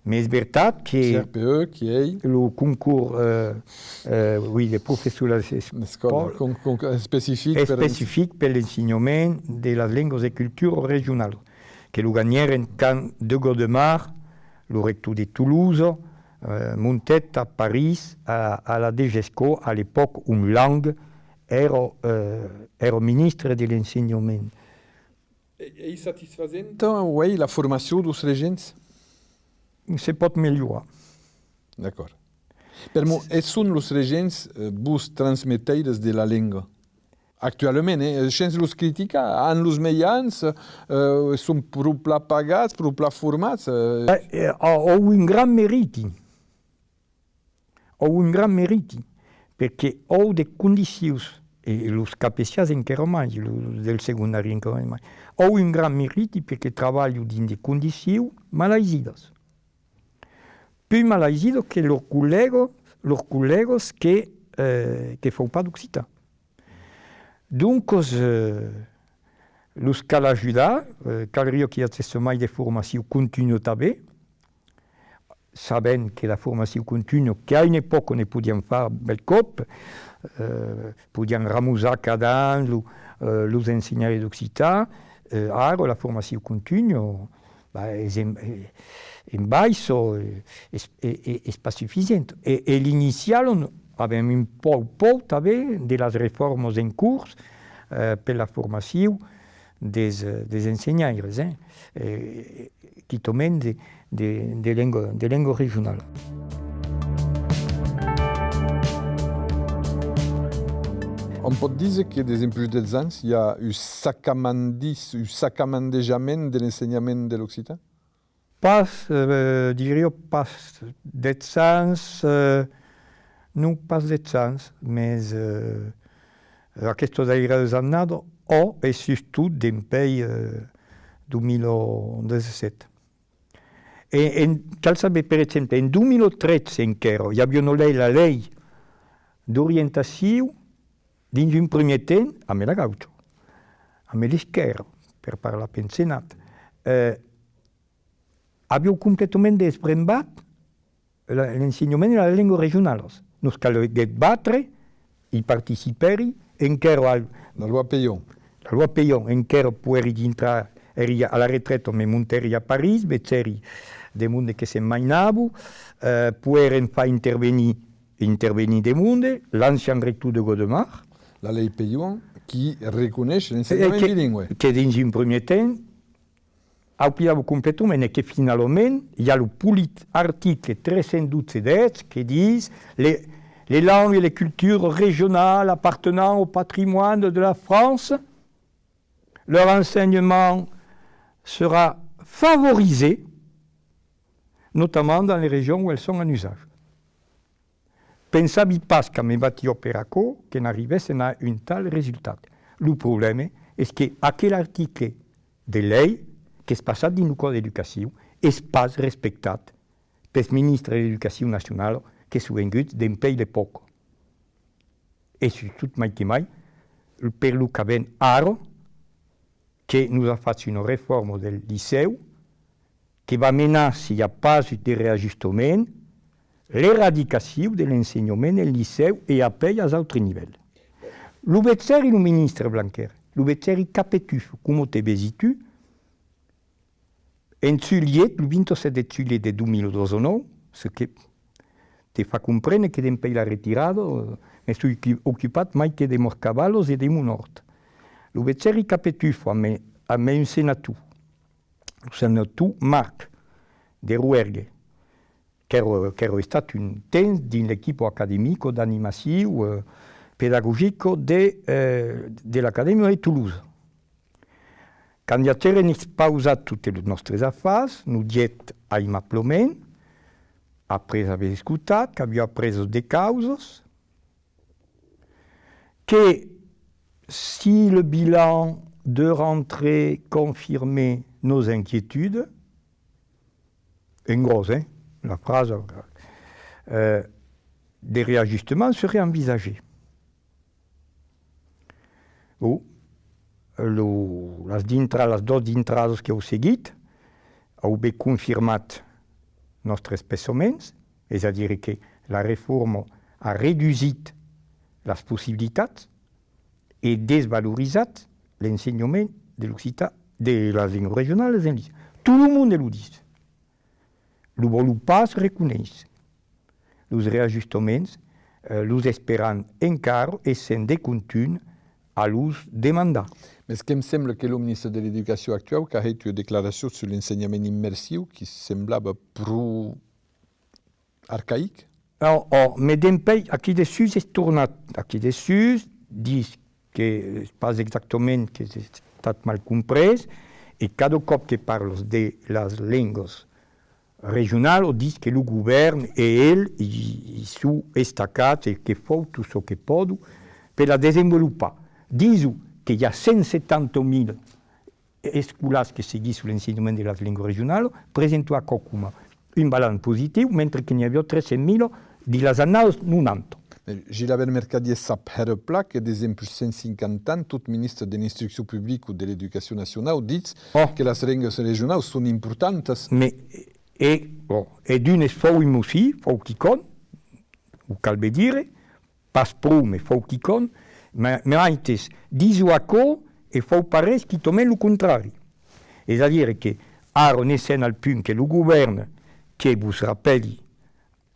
Mès es vertat que C R P E, qui ei? Lo concors, eh, eh, oui, de professorat es-, D'escòla, con-, con-, especific per... Especific per l'ensenhament de las lengas e culturas regionalas, que lo ganhèren quand de Godemar, lo rector de Tolosa, eh, montèt a París, a, a la DGESCO, a l'epòca ont Lang èra, eh, èra ministre de l'ensenhament. E-, ei satisfasenta, uèi, la formacion deus regents? Se pòt melhorar. D'acòrd. Permor, e son los regents, eh, bons transmeteires de la lenga? Actualament, eh, shens los criticar, an los mejans, eh, son pro plan pagats, pro plan formats, eh. Eh, eh, an, an un grand meriti. An un grand meriti, perque an de condicions, e los capecians enquèra mai, los del segondari enquèra mai, an un grand meriti perque trabalhan dins de condicions malaisidas. Pus malaisidas que lors collègas, lors collègas que, eh, que fan pas d'occitan. Doncas, eh, los cal ajudar, eh, calriá qu'i agèsse mai de formacion contunha tanben, sabent que la formacion contunha, qu'a una epòca ne podiam far bèlcòp, eh, podiam ramusar cada an lo, eh, los ensenhaires d'occitan, eh, ara la formacion contunha, bah, es en, eh, en baissa, eh, es, e, e, es pas sufisent. E, e l'iniciala, avèm un pauc paur tanben de las reformas en cors, eh, per la formacion des, eh, des ensenhaires, eh, eh, quitament de, de, de lenga, de lenga regionala. Òm pòt díser que desempuish dètz ans i a un sacamandís-, un sacamandejament de l'ensenhament de l'occitan? Pas, eh, diriá pas dètz ans, eh, non pas dètz ans, mès, eh, aquesta darrièra annada, ò, e sustot dempuèi, eh, dos mila dètz-e-sèt. E, en, cal saber, per exemple, en dos mil tretze enquèra, i aviá una lei, la lei d'orientacion, dins un primièr temps, amb la gaucha, amb l'esquèrra, per parlar pensenat, eh, aviá completament desbrembat la, l'ensenhament de las lengas regionalas. Nos calguèt batre, i participèri, enquèra al... La loi Peillon. La loi Peillon, enquèra poèri dintrar, èri a la retreta, me montèri a París, vegèri de monde que se'n mainava, eh, poguèrem far intervenir, intervenir de monde, l'ancian rector de Godemar. La lei Peillon, qui reconeis l'ensenhament bilingüe. Que dins un primièr temps, oblidava completament, e que finalament i a lo polit article tres cents dotze dètz que ditz: les, les langues et les cultures régionales appartenant au patrimoine de la France, leur enseignement sera favorisé, notamment dans les régions où elles sont en usage. Pensavi pas, quand me batiá per aquò, que n'arribèssem a un tal resultat. Lo problèma es que aquel article de lei qu'es passat dins lo Còde d'Educacion es pas respectat pels ministres de l'Educacion Nacionala que son venguts dempuèi l'epòca. E sustot, mai que mai, per lo qu'avèm ara, que nos a fach una reforma del licèu que va menar, se i a pas de reajustament, l'eradicacion de l'ensenhament del licèu e apèi als autres nivèls. Lo vegèri lo ministre Blanquer, lo vegèri Capetufo, coma te vesi tu, en julhet, lo vint-e-sèt de julhet de dos mil dètz-e-nòu, ce que te fa comprene que dempuèi la retirada, eh, me soi ocu-, ocupat mai que de mòrs cavalas e de mon òrt. Lo vegèri Capetufo amb, amb un senator, lo senator Marc de Roergue, qu'èra, qu'èra estat un temps dins l'equipa academica d'animacion, eh, pedagogica de, eh, de l'Acadèmia de Tolosa. Quand i agèrem expausat totes los nòstres afars, nos dièt aimablament, après aver escotat, qu'aviá aprés de causas, que si le bilan de rentrée confirmait nos inquiétudes, en gròs, hein, la frasa, euh, des réajustements seraient envisagés. Bon, lo, las dintra-, las dos dintradas qu'an seguit an ben confirmat nòstres pensaments, es a dire que la reforma a redusit las possibilitats e desvalorizat l'ensenhament de l'occitan, de las lengas regionalas en licèu. Tot lo monde lo ditz. Lo vòlon pas reconéisser. Los reajustaments, eh, los esperam encara e sèm de contunh a los demandar. Mes que'm sembla que lo ministre de l'Educacion actuau qu'a hèit ua declaracion sus l'ensenhament immersiu qui semblava pro arcaic. Ò, ò, me dempuèi, aquí dessús es tornat, aquí dessús ditz que es pas exactament, qu'es estat mal comprés, e cada còp que parlas de las lengas regionalas, ditz que lo govèrn e el i, i son estacats e que fan tot çò que pòdon per la desenvolopar. Dison que i a cent setanta mila escolars que seguisson l'ensenhament de las lengas regionalas, presentan aquò coma un balanç positiu, mentre que n'i aviá tres cents mila dins las annadas nonanta. Gilabert Mercadier sap hèra plan que desempuish cent cinquanta ans, tot ministre de l'Instruccion publica o de l'Educacion nacionau ditz que las lengas regionaus son importantas. Mes, e, bon, e d'unes fan un mocin, fan quicòm, o cal ben dire, pas pro, mes fan quicòm, ma, maites dison aquò e fan pas res, quitament lo contrari. Es a dire que ara ne sèm al punt que lo govèrn, que vos rapèli,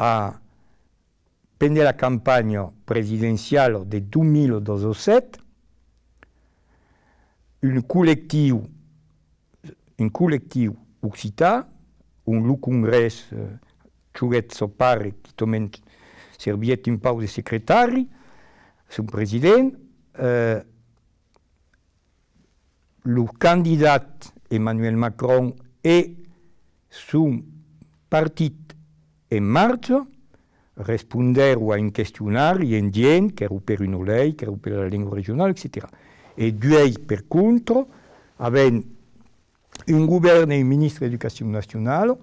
a, pendent la campanha presidenciala de dos mil dètz-e-sèt, un collectiu un collectiu occitan, ont lo Congrès, eh, joguèt son pare, quitament servièt un pauc de secretari, son president, eh, lo candidat Emmanuel Macron e son partit En Marcha respondèron a un questionari en dient qu'èran per una lei, qu'èran per la lenga regionala, etcetèra. E d'uèi, per contra, avèm un govèrn e un ministre d'Educacion Nacionala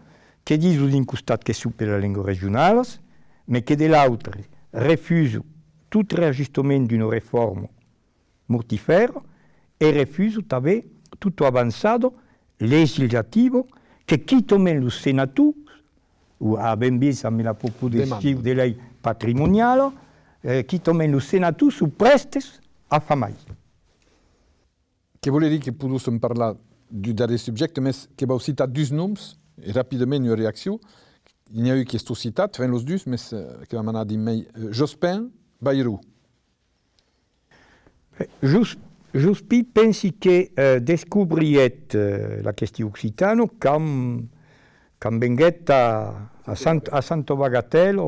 que dison d'un costat que son per las lengas regionalas, mas que de l'autre refusan tot reajustament d'una reforma mortifèra e refusan tanben tota avançada legislativa que quitament los senators, o a ben vist amb la proposición de lei patrimoniala, eh, quitament los senators son prèstes a far mai. Que vòli dire que podossem parlar du darrièr subjècte, mès que vau citar dus noms, e rapidament ua reaccion. I n'i a un qu'estó citat, enfin los dus, mès, eh, que vam anar drin mei, eh, Jospin, Bayrou. Eh, Jos-, Jospin, pensi que, eh, descobrièt, eh, la question occitana quand, quand venguèt a, a Sant-, a Santa Bagatèla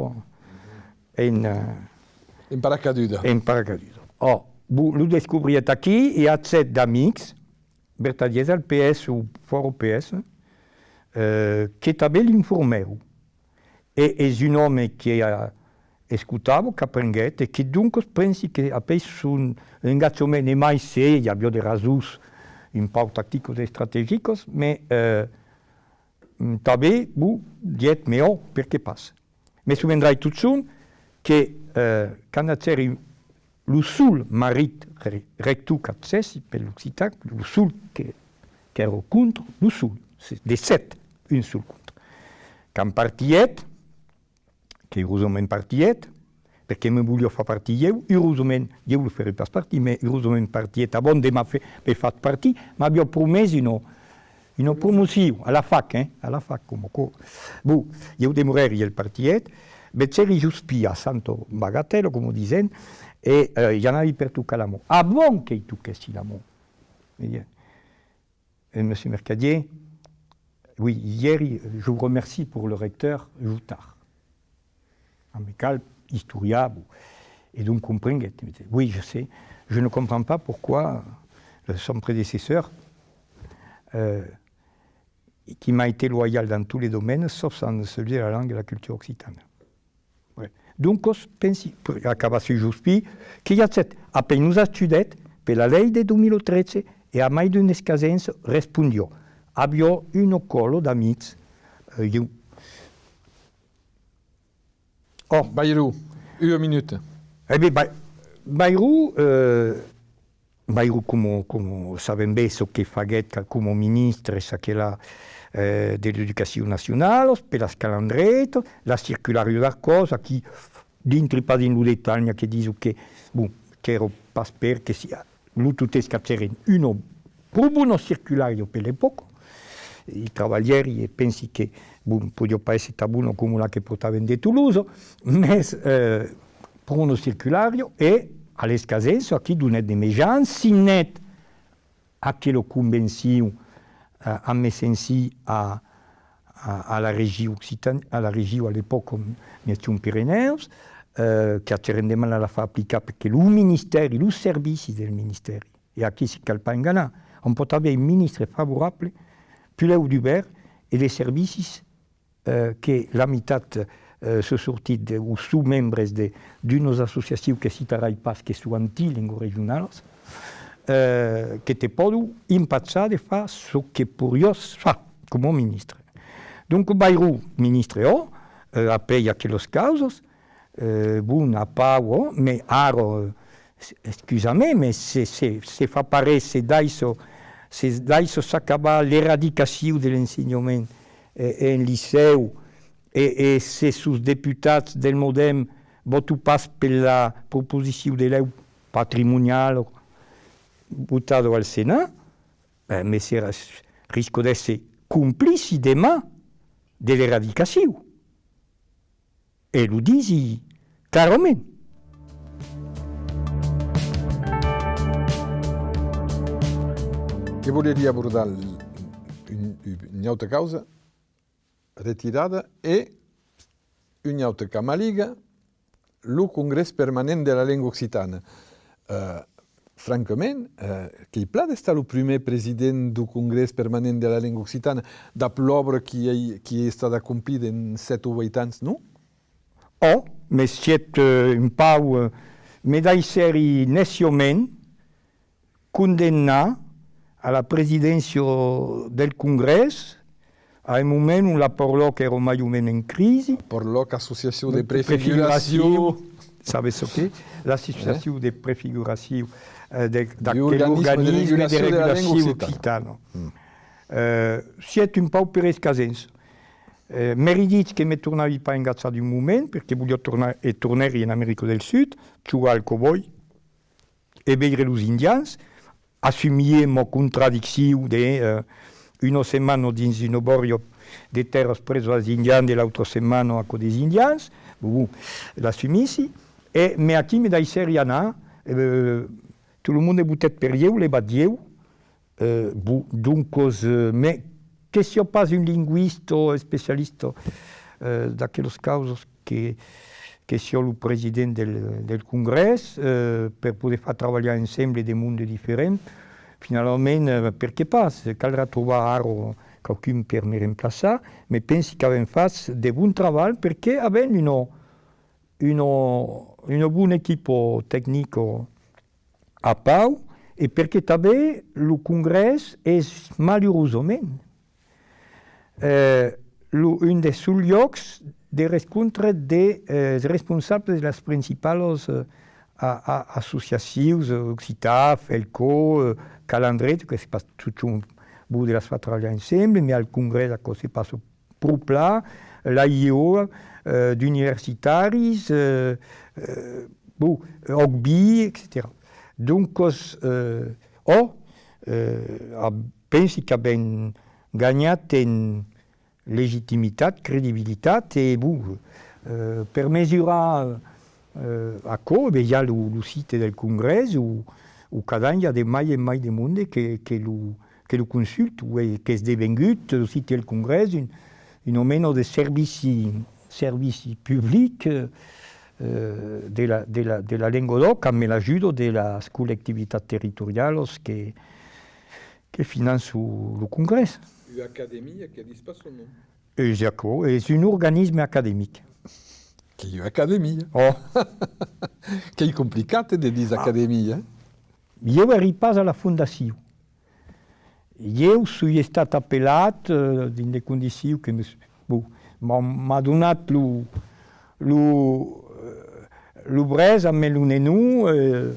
en, eh, en paracaduda. En paracaduda. Ò, bon, lo descobrièt aquí e agèt d'amics, vertadièrs al P S o fòra P S, eh, que tanben l'informèron. E es un òme que, eh, escotava, qu'aprenguèt, e que doncas pensi que apèi son engatjament, e mai se i aviá de rasons un pauc tacticas e estrategicas, mas, eh, tanben, bon, dièt, mès ò, perqué pas? Me sovendrai totjorn que, eh, quand agèri lo sol marit re-, rector qu'agèssi per l'occitan, lo sol que, qu'èra contra, lo sol, se-, de sèt, un sol contra. Quand partièt, que urosament partièt, perque me voliá far partir ieu, urosament, ieu lo fèri pas partir, mas urosament partièt abans de m'aver fat partir, m'aviá promés una, una promocion a la fac, eh, a la fac, coma aquò. Bon, ieu demorèri, el partièt, vegèri Jospin a Santa Bagatèla, coma disen, e, eh, i anavi per tocar la man. Abans que i toquèssi la man. Veiètz? Eh, Monsieur Mercadier, oui, hier, je vous remercie pour le recteur Joutard. Amical, historia, bon. E donc comprenguèt. Oui, je sais. Je ne comprends pas pourquoi, euh, son prédécesseur, euh, qui m'a été loyal dans tous les domaines, sauf dans celui de la langue et la culture occitane. Doncas, pensi, per acabar sus Jospin, que i agèt, apèi nos ajudèt per la lei de dos mila tretze e a mai d'una escasença respondiá. Aviá una còla d'amics, eh, ieu. Ò. Bayrou, ua minuta. E ben, Bay-, Bayrou, eh, Bayrou, coma, coma sabèm ben çò que faguèt ca-, coma ministre, çaquelà, eh, de l'Educacion Nacionala, per las calandretas, la circulariá d'Arcòs, aquí dintri pas dins lo detalh, n'i a que dison que, bon, qu'èra pas per que si, lo tot es qu'agèren una pro bona circulariá per l'epòca. I trabalhèri e pensi que, bon, podiá pas èsser tan bona coma la que portàvem de Tolosa, mès, eh, pro bona circulariá e a l'escasença aquí donèt de mejans, signèt aquela convencion, eh, amb Messancy a, a, a la region Occitan-, a la region a l'epòca Miègjorn-Pirenèus, eh, qu'agèren de mal a la far aplicar perque lo ministèri, los servicis del ministèri, e aquí se cal pas enganar, òm pòt aver un ministre favorable, puslèu dubèrt, e de servicis eh, que la mitat, eh, son sortits de, o son membres de, d'unas associacions que citarai pas, que son anti-lengas regionalas, eh, que te pòdon empachar de far çò que poiriás far coma ministre. Donc, Bayrou, ministre, ò, eh, apèi aquelas causas, eh, bon, a Pau, ò, mas ara, eh, Excusa-me, mas se, se, se fa pas res, se daissa, se daissa s'acabar l'eradicacion de l'ensenhament, eh, en licèu, e, e se sos deputats del Modem vòtan pas per la proposicion de lei patrimoniala votada al Senat, eh, mas se ris-, risca d'èsser complici deman de l'eradicacion. E lo disi clarament. Que voleria abordar l-, un, una autra causa, retirada, e una autra qu'amaliga, lo Congrès Permanent de la Lenga Occitana. Eh, francament, eh, qu'ei plan d'estar lo prumèr president deu Congrès Permanent de la Lenga Occitana, dab l'òbra qui ei, qui ei estada acomplida en sèt o ueit ans, non? Ò, mès sièt, eh, un pauc, eh, me daissèri neciament condemnar a la presidéncia del Congrès, a un moment ont la Porlòc èra mai o mens en crisi. Porlòc, associacion de prefiguracion. Prefiguracion, sabes çò que? L'associacion de prefiguracion, eh, de, d'aquel organisme de regulacion occitana. Eh, sièt un pauc per escasença. Eh, m'èri dich que me tornavi pas engatjar d'un moment, perque voliá tornar, e tornèri en America del Sud, jogar al cowboy e veire los indians, assumir ma contradiccion de, eh, una setmana dins una bòria de tèrras presas als indians e l'autra setmana a cò dels indians, bon, l'assumissi, e me aquí me daissèri anar, eh, tot lo monde votèt per ieu, levat ieu, eh, bon, doncas, eh, me, que siá pas un lingüista especialista, eh, d'aquelas causas, que, que siá lo president del, del Congrès, eh, per poder far trabalhar ensemble de monde diferent. Finalament, eh, perqué pas? Caldrà trobar ara qualqu'un per me remplaçar, me pensi qu'avèm fach de bon trabalh, perque avèm una, una, una bona equipa tecnica a Pau, e perque tanben lo Congrès es malurosament, eh, lo, un dels sols lòcs de rescontre de, eh, responsables de las principalas, eh, a, a, associacions, eh, Occitan, Felco, eh, Calandreta, que se pas totjorn bon de las far trabalhar ensemble, mai al Congrès aquò se passa pro plan, l'A I O, eh, d'universitaris, eh, eh, bon, Òc Vin, etcetèra. Doncas, eh, ò, eh, a, pensi qu'avèm ganhat en legitimitat, credibilitat, e, bon, eh, per mesurar, eh, aquò, e ben, i a lo, lo site del Congrès, ont, ont cada an i a de mai en mai de monde que, que lo, que lo consulta, e qu'es devengut lo site del Congrès un, una mena de servici, servici public, eh, de la, de la, de la lenga d'òc, amb l'ajuda de las collectivitats territorialas que, que finançan lo Congrès. Ua academia que ditz pas son nom. Es aquò, es un organisme academic. Qu'ei ua academia. Ò. Qu'ei complicat, eh, de díser academia, eh? Ieu èri pas a la fondacion. Ieu soi estat apelat, eh, dins de condicions que me, bon, m'a, m'a donat lo, lo, eh, lo brèç amb lo nenon, eh.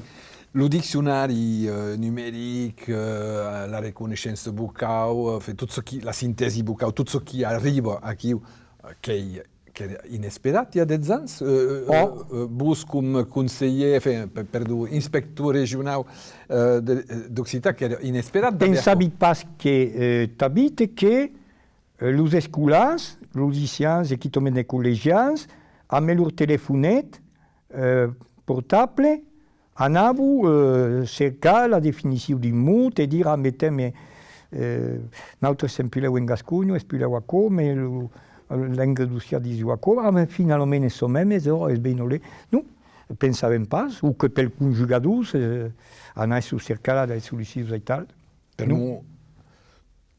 Lo diccionari, eh, numeric, eh, la reconeishença vocau, enfin, tot çò qui, la sintèsi vocau, tot çò qui arriba aquiu, eh, qu'ei, qu'ei inesperat, i a dètz ans, eh, eh, eh, vos com conselhièr, enfin, pe-, perdon, inspector regionau, eh, de, d'occitan, qu'èra inesperat d'aver aquò. Pensavi pas que, eh, tanben que, eh, los escolans, los liceans e quitament de collegians, amb lor telefonet, eh, portable, anavan, eh, cercar la definicion d'un mot e dire, ah, metem, eh, nautres sèm puslèu en Gasconha, es puslèu aquò, mai lo, lengadocian dison aquò, ah, mai finalament es çò mème, es, ò, es benlèu. Non, pensàvem pas, o que pels conjugadors, eh, anavan cercar las solucions aital. Per'mor,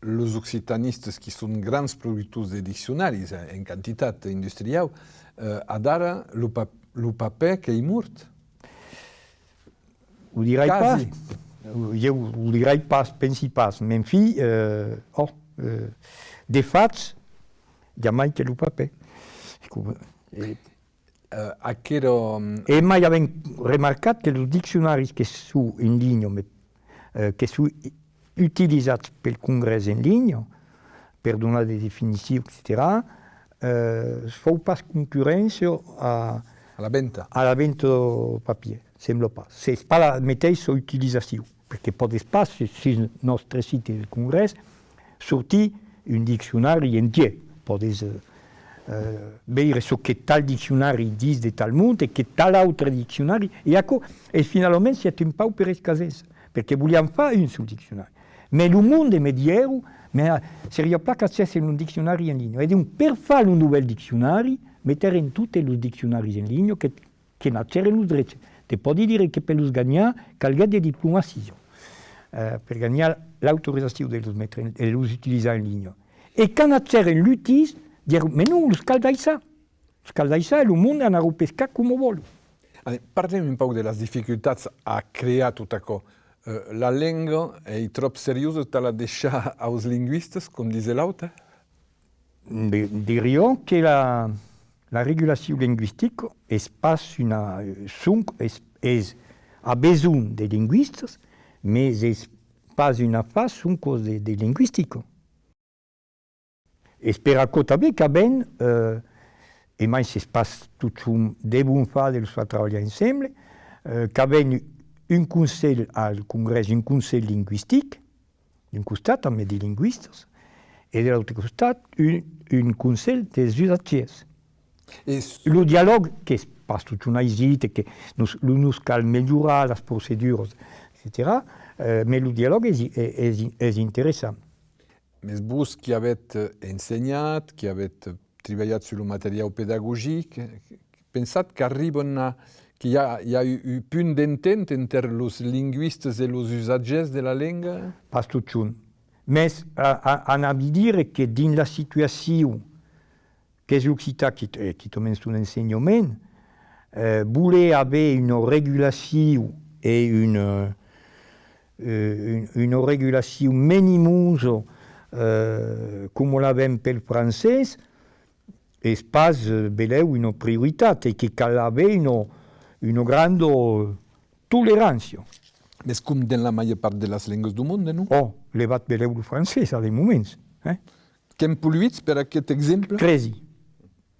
los occitanistas qui son grans productors de diccionaris, eh, en quantitat industriau, eh, adara lo pa-, lo papèr qu'ei mort. O dirai pas. Quasi. Ieu o dirai pas, pensi pas, mès enfin, eh, ò, eh, de fach, i a mai que lo papèr. E com-, e Eh, aquera, mm, E mai avèm remarcat que los diccionaris que son en linha, me-, eh, que son i-, utilizats pel Congrès en linha, per donar de definicions, etcetèra, eh, fau pas concurréncia a, a la venta. A la venta papièr, sembla pas. Es pas la meteissa utilizacion. Perque pòdes pas, sus, sus nòstre site del Congrès, sortir un diccionari entièr. Pòdes, eh, eh, veire çò que tal diccionari ditz de tal mot e que tal autre diccionari, e aquò, e finalament sièt un pauc per escasença, perque voliam far un sol diccionari. Mès lo monde me diguèron, mès, eh, seriá plan qu'agèssen un diccionari en linha. E donc, per far lo novèl diccionari, metèrem totes los diccionaris en linha que que n'agèren los drechs. Te pòdi dire que per los ganhar calguèt de diplomacia, eh, per ganhar l'autorizacion de los metre en, de los utilizar en linha. E quand agèren l'utís, diguèron, mès non, los cal daissar. Los cal daissar e lo monde anarà pescar coma vòl. Allez, parlem un pauc de las dificultats a crear tot aquò. Eh, la lenga ei tròp seriosa tà la deishar aus lingüistas, com dise l'aute? Di-, diriá que la, la regulacion lingüistica es pas una, sonque es, es a besonh de lingüistas, mes es pas un afar sonque de, de lingüistica. Es per aquò tanben qu'avèm, eh, e mai s'es pas totjorn de bon far de los far trabalhar ensemble, eh, qu'avèm un conselh al Congrès, un conselh lingüistic, d'un costat, amb de lingüistas, e de l'autre costat, un, un conselh dels usatgièrs. E s- Lo dialòg, qu'es pas totjorn aisit e que nos, lo, nos cal melhorar las proceduras, etcetèra, eh, mas lo dialòg es, es, es interessant. Mes vos qui avètz, eh, ensenhat, qui avètz, eh, tribalhat sus lo materiau pedagogic, eh, pensatz qu'arriban a, que i a, i a un, un punt d'entente enter los lingüistas e los usatgièrs de la lenga? Pas totjorn. Mes a, a, anavi dire que dins la situacion qu'es l'occitan, qui, eh, quitament son ensenhament, eh, voler aver una regulacion e una, eh, un, una regulacion menimosa, eh, coma l'avèm pel francés, es pas, eh, belèu una prioritat e que cal aver una, una granda tolerància. Mes com dens la màger part de las lengas deu monde, non? Ò, levat belèu lo francés a de moments, eh? Que'm polhuitz per aqueth exemple? Cresi,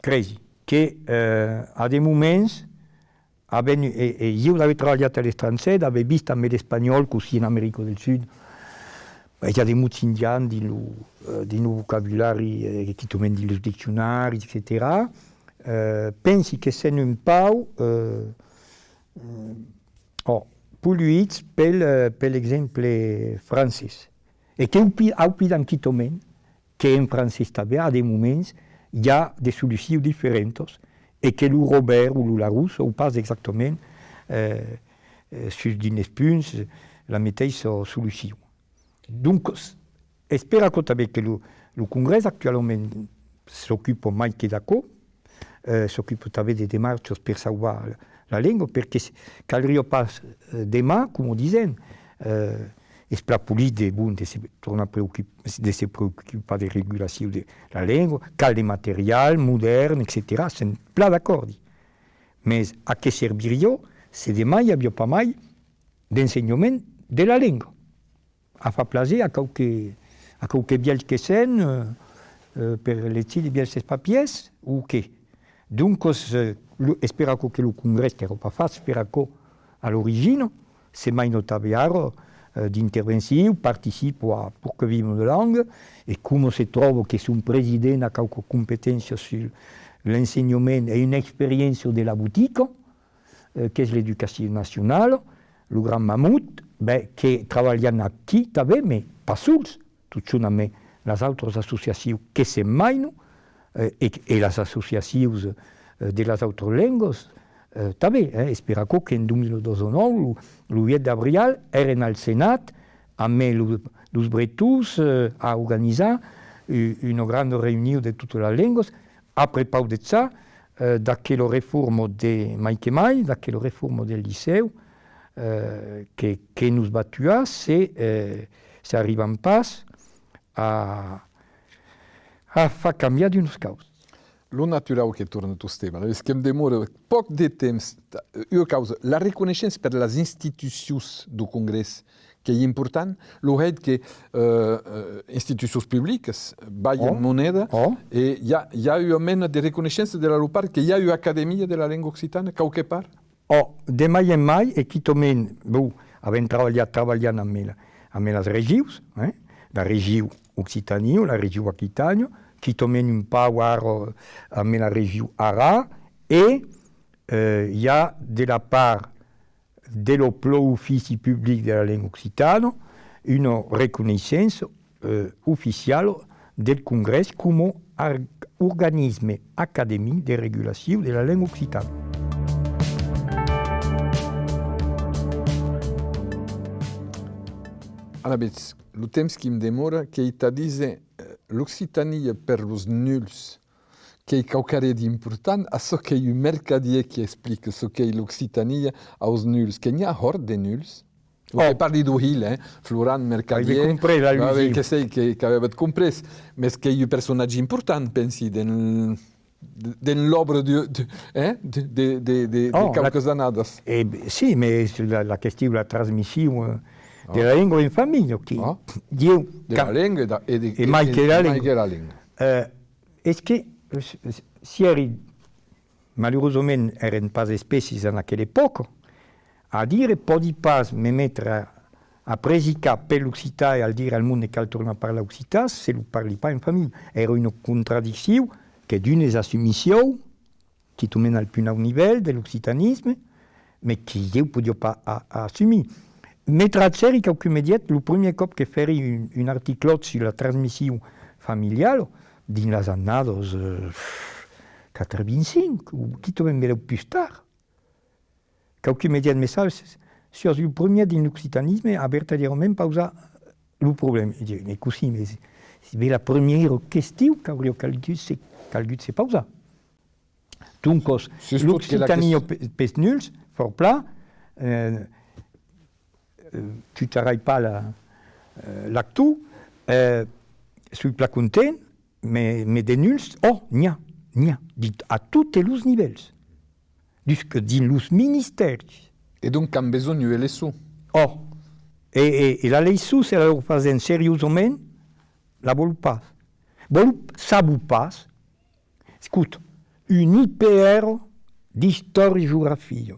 cresi que, eh, a de moments, avèm, e, e ieu d'aver trabalhat a l'estrangièr, d'aver vist amb l'espanhòl cossí en America del Sud, ben, i a de mots indians dins lo, eh, dins lo vocabulari, eh, quitament dins los diccionaris, etcetèra. Eh, pensi que sèm un pauc, eh, ò, polhuits pel, eh, pel exemple francés. E que aupi-, aupidam quitament, que en francés tanben, a de moments, i a de solucions diferentas, e que lo Robèrt o lo Larousse an pas exactament, eh, eh, sus d'unes punts, la meteissa solucion. Doncas, es per aquò tanben que lo, lo Congrès actualament s'ocupa mai que d'aquò, eh, s'ocupa tanben de demarchas per sauvar la, la lenga, perque s-, caldriá pas, eh, deman, coma disen, eh, es plan polit de, bon, de se tornar preocup-, de se preocupar de regulacion de la lenga, cal de material modèrn, etcetèra, sèm plan d'acòrdi. Mes a qué serviriá se deman i aviá pas mai d'ensenhament de la lenga? A far plaser a quauque, a quauque vièlh que sèm, eh, eh, per legir de vièlhs papièrs o qué? Doncas, eh, lo, es per aquò que lo Congrès qu'èra pas fach per aquò a l'origina, se mai notable ara, eh, d'intervencions, participa a Pour que vive notre langue, e coma se tròba que son president a quauque competéncia sus l'ensenhament e una experiéncia de la botica, eh, qu'es l'Educacion Nacionala, lo grand mamot, ben, que trabalhan aquí tanben, mes pas sols, totjorn amb las autras associacions que se mainan, eh, e, e las associacions, eh, de las autras lengas, eh, tanben, eh, es per aquò qu'en dos mila dètz-e-nòu, lo, lo uèch d'abrial, èrem al Senat amb lo, los bretons, eh, a organizar u-, una granda reünion de totas las lengas, a prepaus de ça, eh, d'aquela reforma de, mai que mai, d'aquela reforma del licèu, eh, que, que nos va tuar se, eh, se arribam pas a, a far cambiar d'unas causas. Lo naturau que torna tostemp, alavetz que'm demora pauc de temps. Ua causa, la reconeishença per las institucions deu Congrès, qu'ei important, lo hèit que, eh, eh, institucions publicas balhan moneda, e i a, i a ua mena de reconeishença de la lor part que i a ua academia de la lenga occitana, quauque part? Ò, de mai en mai, e quitament, bon, avèm trabalhat, trabalham amb la, amb las regions, eh? La region Occitània, la region Aquitània, quitament un pauc ara amb la region Aran, e, eh, i a de la part de lo plan ofici public de la lenga occitana una reconeishença, eh, oficiala del Congrès coma ar-, organisme academic de regulacion de la lenga occitana. Alavetz, lo temps qui'm demora, qu'ei tà díser, eh, l'Occitània per los nuls, qu'ei quauquarren d'important, açò qu'ei un mercadièr qui explica çò qu'ei l'Occitània aus nuls, que n'i a hòrt de nuls? Donc, oh, que parli deu hilh, eh? Florent Mercadier, avètz comprés l'alusion. Que sei que, qu'avètz comprés, mes qu'ei un personatge important, pensi, dens, dens l'òbra de, de, eh? De, de, de, de, de, oh, quauques annadas. Eh, ben, si, mes la, la question de la transmission, euh, de la lenga en familha, qui, oh, de la lenga e de, e de, e mai que la lenga. Euh, es que, euh, si èri Malurosament, èrem pas espècis en aquela epòca. A dire, pòdi pas me metre a, a predicar per l'occitan e al dire al monde cal tornar parlar occitan se lo parli pas en familha. Èra una contradiccion que d'unes assumissián, quitament al pus naut nivèl de l'occitanisme, mes que ieu podiá pas a-, assumir. Me trachèri quauqu'un me dièt, lo primièr còp que fèri un, un articlòt sus la transmission familiala, dins las annadas, eh, quatre-vingt-cinc, o quitament benlèu pus tard. Quauqu'un me dièt, mes sabes, siás lo primièr dins l'occitanisme a vertadièrament pausar lo problèma. E disi, mes cossí, mes, es ben la primièra question qu'auriá calgut se, calgut se pausar. Doncas, l'occitania pe-, pels nuls, fòrt plan, eh, eh, jutjarai pas la, eh, l'actor, eh, soi plan content, mes, mes de nuls, oh, n'i a, n'i a, dins, a totes los nivèls, dusca dins los ministèris. E donc qu'an besonh ua leçon. Oh, e, e, e la leçon, se la lor fasèm seriosament, la vòlon pas. Vòlon, sabon pas, Escota, un I P R d'istòria e geografia.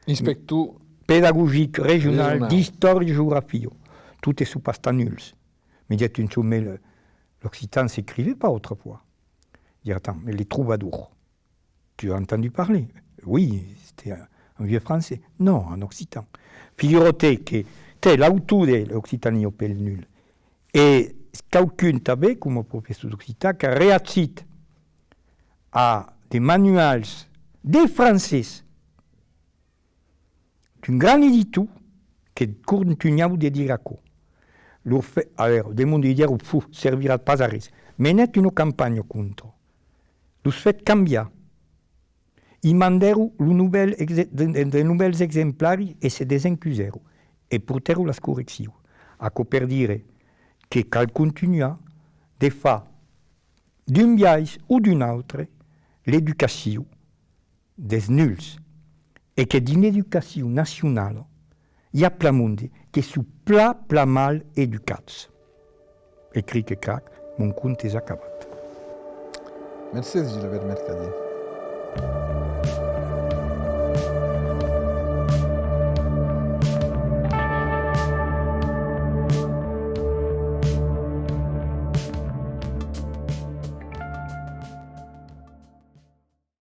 Inspector pedagogic regional d'istòria e geografia. Totes son pas tan nuls. Me dièt un jorn, mais le, l'occitan s'écrivait pas autrefois. Disi, attends, mais les troubadours. Tu as entendu parler ? Oui, c'était un, un vieux français. Non, en occitan. Figura-te que, tè, l'autor de l'Occitania pels nuls es quauqu'un tanben, coma professor d'occitan, qu'a reagit a de manuals de francés d'un grand editor que contunhava de dire aquò. Lo fe-, alèra, de monde diguèron, pff, servirà pas a res. Menèt una campanha contra. Los fèt cambiar. I mandèron lo novèl exe-, de, de, de novèls exemplaris e se desencusèron e portèron las correccions. Aquò per dire que cal contunhar de far, d'un biais o d'un autre, l'educacion dels nuls, e que dins l'educacion nacionala i a plan monde que son plan, plan mal educats. E cric e crac, mon conte es acabat. Mercés, Gilbert Mercadier.